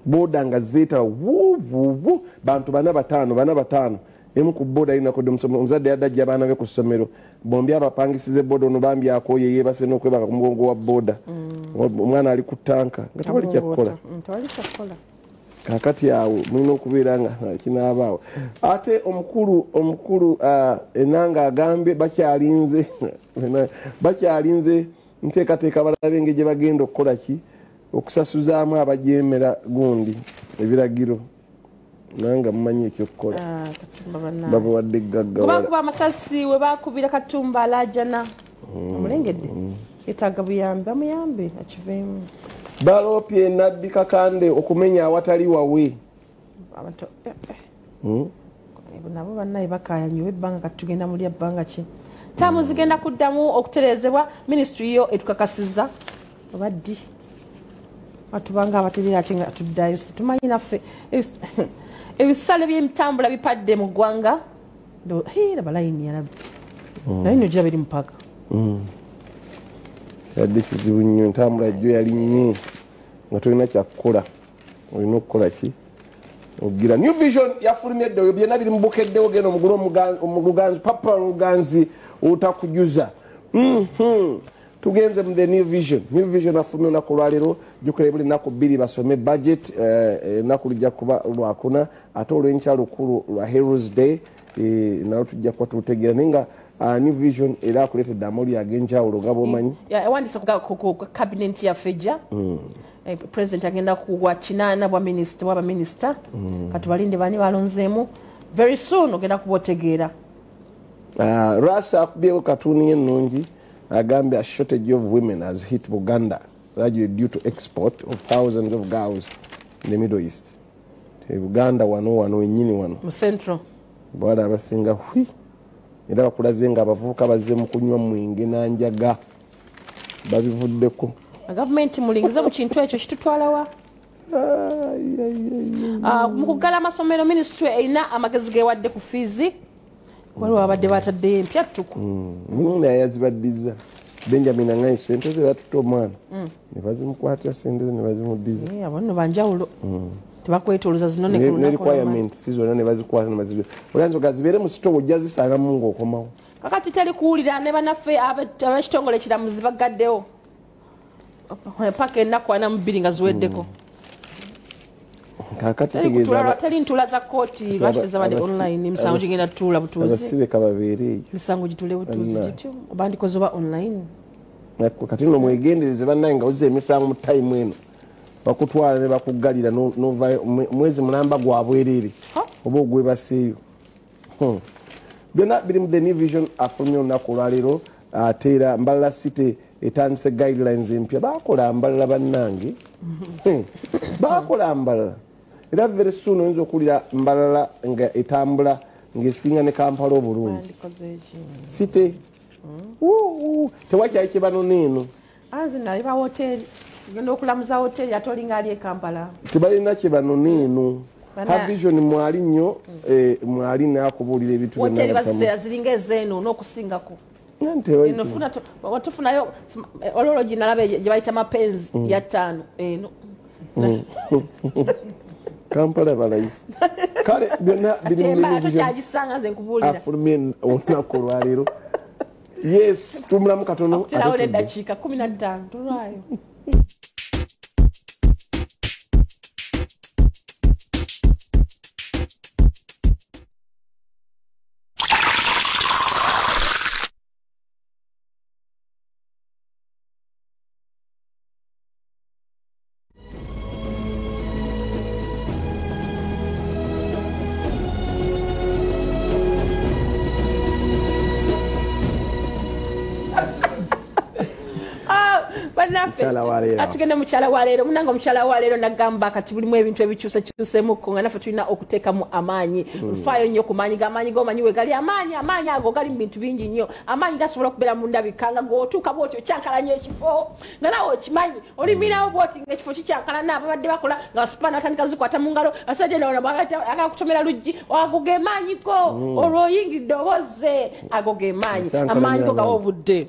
Boda nga zeetaba wuuwu bantu bana bataano emu ku boda erina kodde omuzadde yadde ajja abaana be ku ssomero bombi abapangisiza eboda ono bambi akooye yeebase n'okwebaka ku mugongo wa boda. Omwana ali ku ttanka nga tewali kyakukola. Kakati awo mulina okubeera nga kinaabaawo. Ate omukulu Enanga agambye bakyalinze nteekateeka balabe engeri gye bagenda okukola ki okusasuzaamu abajeemera gundi ebiragiro. Nanga mumanyi ekyokukola. Babawadde eggagga. Kuba amasasi we baakubira Katumba alaajana. Omulengedde yeetaaga buyambi, bamuyambe akiveemu. Baloopye Nabbi Kakande okumenya awatali wawe. Abantu nabo bannaye bakaayanye ebbanga kati tugenda mulya bbanga ki. Taamu zigenda kuddamu okutereezebwa minisitule yo etukakasizza oba ddi. Atubanga abatereera ate nga tuddayo tumanyi naffe ebisale by'emitambula bipadde mu ggwanga. Laba layini yalabye. Layini ogiraba eri mu paaka. Yadde kizibu nnyo entambula jjo yali nnyingi nga tolina kyakukola olina okukola ki ogira. New Vision yafulumye edda byonna biri mu bukeddewo genda omugule omuganzi papa oluganzi otakujuza. Tugenze mu the New Vision. New Vision afulumye olunaku olwaleero jjukira buli nnaku bbiri basome budget ennaku lujja kuba lwakuna ate olw'enkya lukulu lwa Heroes Day nalwo tujja kuba tutegeera naye nga New Vision era akuleetedde amawulire ag'enjawulo nga bw'omanyi. Ewandiise ku cabinet yaffe ejja. President agenda kuwa 8 bwa minisita bw'abaminisita. Katubalinde bani balonzeemu. Very soon ogenda kuba otegeera. Rasa akubyewo katuuni ennungi agambye a shortage of women has hit Buganda largely due to export of thousands of girls in the Middle East. Buganda wano wennyini wano. Mu Central. Bawala abasinga hwi. Era bakulaze nga abavubuka bazze mu kunywa mwenge n'anjaga babivuddeko. Gavumenti mulingize mu kintu ekyo kitutwalawa. Mu kuggala amasomero minisitule erina amagezi geewadde ku fiizi. Waliwo abadde bataddeyo empya ttuku. Naye yazibaddiza. Benjamin Angayi ssente ze batutte omwana ne bazimukwatira ssente ze ne bazimuddiza. Abo nno banjawulo. Tebakwetoolooza zino ne ku lunaku. Ne requirements zonna ne bazikwata ne baziggya. Oyinza ogazibeere mu sitoowa ojja zisangamu ng'okomawo. Kakati teri kuwulira ne bannaffe ab'ekitongole ekiramuzi bagaddewo. Paka ennaku 42 nga ziweddeko. Kakati tegeeza teri ntuula za kkooti lwaki tezabadde online emisango gigenda tutuula butuuzi. Abasibe kababeere eyo. Emisango gituule butuuzi gityo bandikoze oba online. Kati nno mwegendereze bannaye nga ozza emisango mu time eno. Bakutwala ne bakuggalira n'ovaayo mwezi mulamba gwa bwereere oba ogwebaseeyo. Byonna biri mu The New Vision afulumye olunaku olwaleero ate era Mbalala City etandise guidelines empya. Baakola Mbalala bannange. Baakola Mbalala. Era very soon oyinza okuwulira Mbalala nga etambula ng'esinga ne Kampala obulungi. City tewakyali kye banona eno. Anze nalaba woteeri. Ogenda okulamuza woteeri ate olinga ali e Kampala. Tebalina kye banona eno. Her Vision mwali nnyo mwali n'akubuulira ebintu byonna. Woteeri baziseera ziringa ez'eno n'okusingako. Tufunayo olwolwo ginalaba gye bayita mapenzi ya 5 eno. Kampala balayisi. Kale byonna biri mu New Vision. Afulumye olunaku olwaleero. Yes, tumulamu katono. Tulawo eddakiika 15 tulwayo. Bannaffe, atugende mukyala wa leero. Munange omukyala wa leero nagamba kati bulimu ebintu ebikyusekyusemuko nga naffe tulina okuteekamu amaanyi. Nfaayo nnyo ku maanyi g'amaanyi g'omanyi we gali amaanyi. Amaanyi ago gali mu bintu bingi nnyo. Amaanyi gasobola okubeera mu ndabika nga g'otuuka bw'oti okyankalanya ekifo nga naawe okimanyi olimirawo bw'oti ng'ekifo kikyankalana. Ababadde bakola nga basipaana batandika zikwata mu ngalo, asajja agala kutomera luggi. Ago ge maanyi go olwo oyingidde oboze. Ago ge maanyi. Amaanyi go gawa obudde.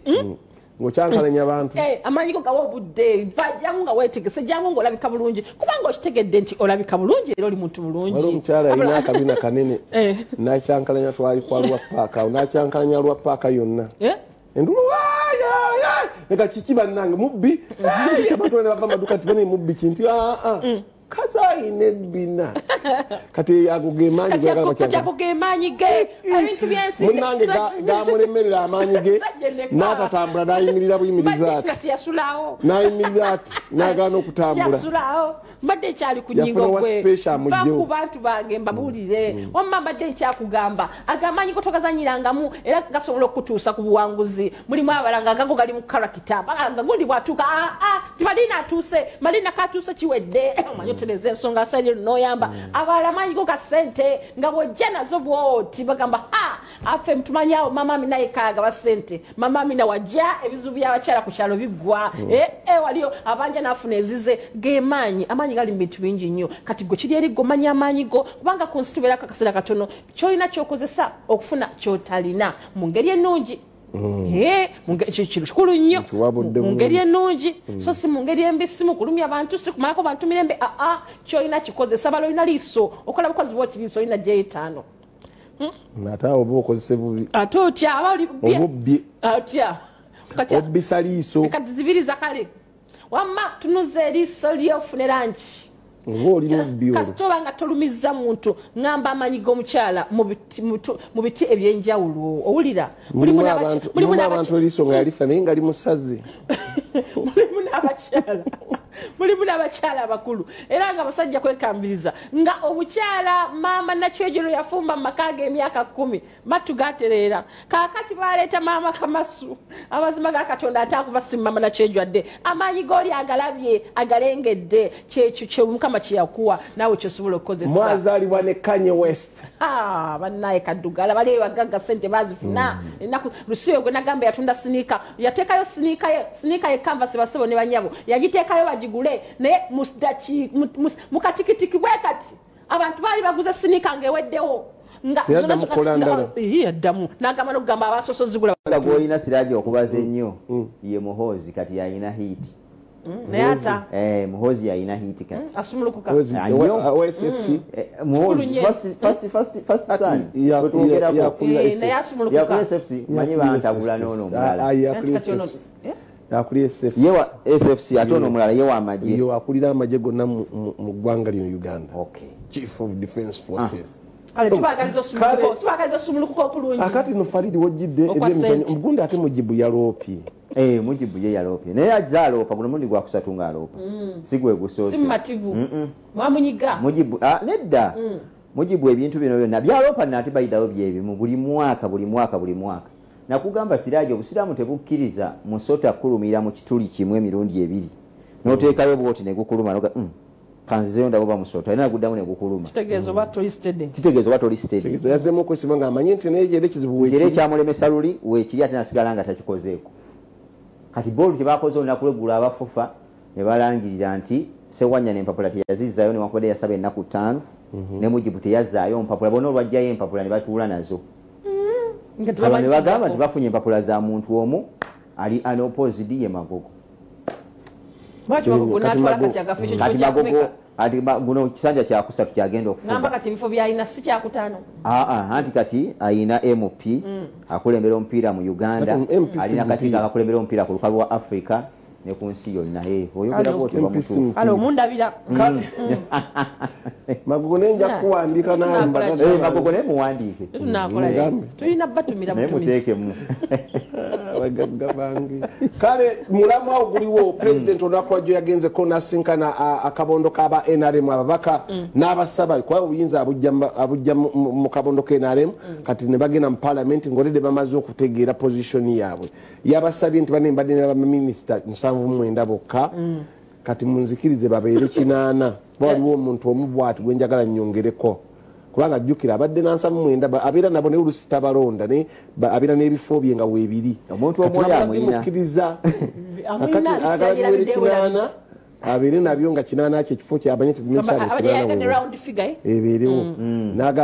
Ng'okyankalanya abantu. Amaanyi go gawa obudde. Jangu nga weetegese, jangu ng'olabika bulungi, kubanga okitegedde nti olabika bulungi era oli muntu bulungi. Waliwo omukyala alina akabina kanene n'akyankalanya, twali kwa lwa paaka awo, n'akyankalanya lwa paaka yonna. Endulu neka kiki bannange mubbi. Abantu bane bava maduka nti bane mubbi kinti kazaayina ebbina. Kati ago ge maanyi. Kati ago ge maanyi ge. Ebintu byensi munnange gamulemerera amaanyi ge n'atatambula, n'ayimirira buyimiriza ati. Kati yasulawo. N'ayimirira ati n'agaana okutambula. Yasulawo. Mbadde nkyali ku nnyingo gwe va ku bantu bange mbabuulire. Wamma mbadde nkyakugamba agamaanyi go togazanyirangamu era gasobola okutuusa ku buwanguzi. Mulimu abalanga agago gali mu karakita nga gundi bw'atuuka ti Malina atuuse, Malina katuuse kiwedde. Omanyi otereza ensonga asajja n'oyamba abalala. Amaanyi go ga ssente nga bw'ojja nazo bw'oti bagamba ha affe tumanyi awo mama Amina yekaaga ba ssente. Mama Amina wajja ebizibu by'abakyala ku kyalo biggwa. Waliyo abanja n'afuna ezize. Gemaanyi amaanyi gali mu bintu bingi nnyo. Kati gwe kiri eri gomanya amaanyi go, kubanga ku nsi tubeerako akaseera katono. Ky'olina ky'okozesa okufuna ky'otalina mu ngeri ennungi. Kikulu nnyo mu ngeri ennungi, so si mu ngeri embi, si mu kulumya bantu, si kumalako bantu mirembe. Aa ky'olina kikozesa. Bala olina liiso okola bukozi bwoti liiso olina gy'etaano. Ate awo oba okozese bubi. Ate otya aba oli obubbi. Otya obbisa liiso. Kati zibiriza kale wamma tunuza eriiso lyo ofune langi. Oba oli mubbi olwo. Kasita oba nga tolumizza muntu. Ŋŋamba amaanyi g'omukyala mu biti ebyenjawulo. Owulira mulimu abantu eriiso nga yalifa naye nga limusaze. Mulimu n'abakyala, mulimu n'abakyala abakulu era nga abasajja kwekambiriza nga omukyala maama Nakyejero yafumba mu maka ge emyaka 10 matu gatereera. Kaakati baleeta maama Kamasu. Amazima ga Katonda ate akuva si maama Nakyejjo adde. Amaanyi g'oli agalabye agalengedde kyekyo kye Mukama kye yakuwa naawe ky'osobola okukozesa. Mwazaalibwa ne Kanye West. Bannaye kaddugala bali bagagga ssente baazifuna. Ennaku Lusiyo gwe nagamba yatunda siniika, yateekayo siniika ye, siniika ye canvas basebo ne banyabo yagiteekayo bagigule, naye mu katikitiki bwe kati abantu baali baguze siniika ng'eweddewo. Yaddamu kukola ndala. Yaddamu n'agamba n'okugamba abasoose ozigula. Gw'olina Siraji okubaza ennyo ye Muhoozi kati yalina hiiti. Naye ata Muhoozi yalina hiiti kati. Asumulukuka. OSFC. Muhoozi first son. Naye asumulukuka. Yakulira SFC manyi bantabula n'ono omulala. Akulira SFC. Yewa SFC ate ono omulala ye w'amagye. Ye akulira amagye gonna mu ggwanga lino Uganda. Chief of Defense Forces. Kale tubaagaliza osumulukuka okulungi. Akati no Faridi wojjidde ebyemizannyo omugundi ate Mujibu yaloopye. Mujibu ye yaloopye naye azze aloopa guno mulundi gwa kusatu ng'aloopa. Si gwe gusoose. Si mumativu. Mwamunyiga. Mujibu nedda. Mujibu ebintu bino byonna byaloopa nate bayitawo byebimu buli mwaka buli mwaka buli mwaka. Nakugamba Siraji obusiraamu tebukkiriza musota kulumira mu kituli kimu emirundi ebiri. N'oteekayo bw'oti ne gukuluma noga kanzizeyo ndaba oba musota era naguddamu ne gukuluma. Kitegeeza oba toli steady. Kitegeeza oba toli steady. Kitegeeza yazzeemu okwesiba ng'amanyi nti naye era ekizibu weekiri. Era ekyamulemesa luli weekiri ate nasigala nga takikozeeko. Kati boolu kye baakoze olunaku lw'eggulo abafufa ne balangirira nti Sewanyana empapula teyazizzaayo newankubadde yasaba ennaku 5 ne Mujibu teyazzaayo mpapula bonna olwajjayo empapula ne batuula nazo. Ne bagamba nti bafunye empapula za muntu omu ali unopposed ye Magogo. Kati Magogo ati guno kisanja kyakusatu kyagenda okufuga. Ngamba kati ebifo by'alina si kyakutaano. Anti kati ayina MP akulembera omupiira mu Uganda, alina kati akakulembera omupiira ku lukalu lwa Africa ne ku nsi yonna. Oyogera bw'otyo bamutuufu. Kale omundabira. Magogo ne nja kuwandiika naye mbaga. Magogo naye muwandiike. Tunakola ki? Tulina batumira butumizi. Naye muteekemu. Abagagga bange. Kale mulamu awo guliwo president olunaku lwajjo yagenzeko n'asinkana akabondo k'aba NRM ababaka n'abasaba kuba obuyinza abujja mu kabondo ka NRM. Kati ne bagenda mu parliament ng'oledde bamaze okutegeera position yaabwe. Yabasabye nti bane mbadde n'abaminisita 79 bokka, kati munzikirize babeere 8. Waliwo omuntu omu bw'ati gwe njagala nnyongereko, kubanga ajjukira abadde na 79 abeera nabo naye oluusi tabalonda, naye abeera n'ebifo bye nga weebiri. Omuntu omu oyo amuyina. Mukkiriza akati ayagala biwere 8 abeere nabyo nga 8 kye kifo kyabanye Abadde yayagadde round figure, eh? ebeerewo. N'agamba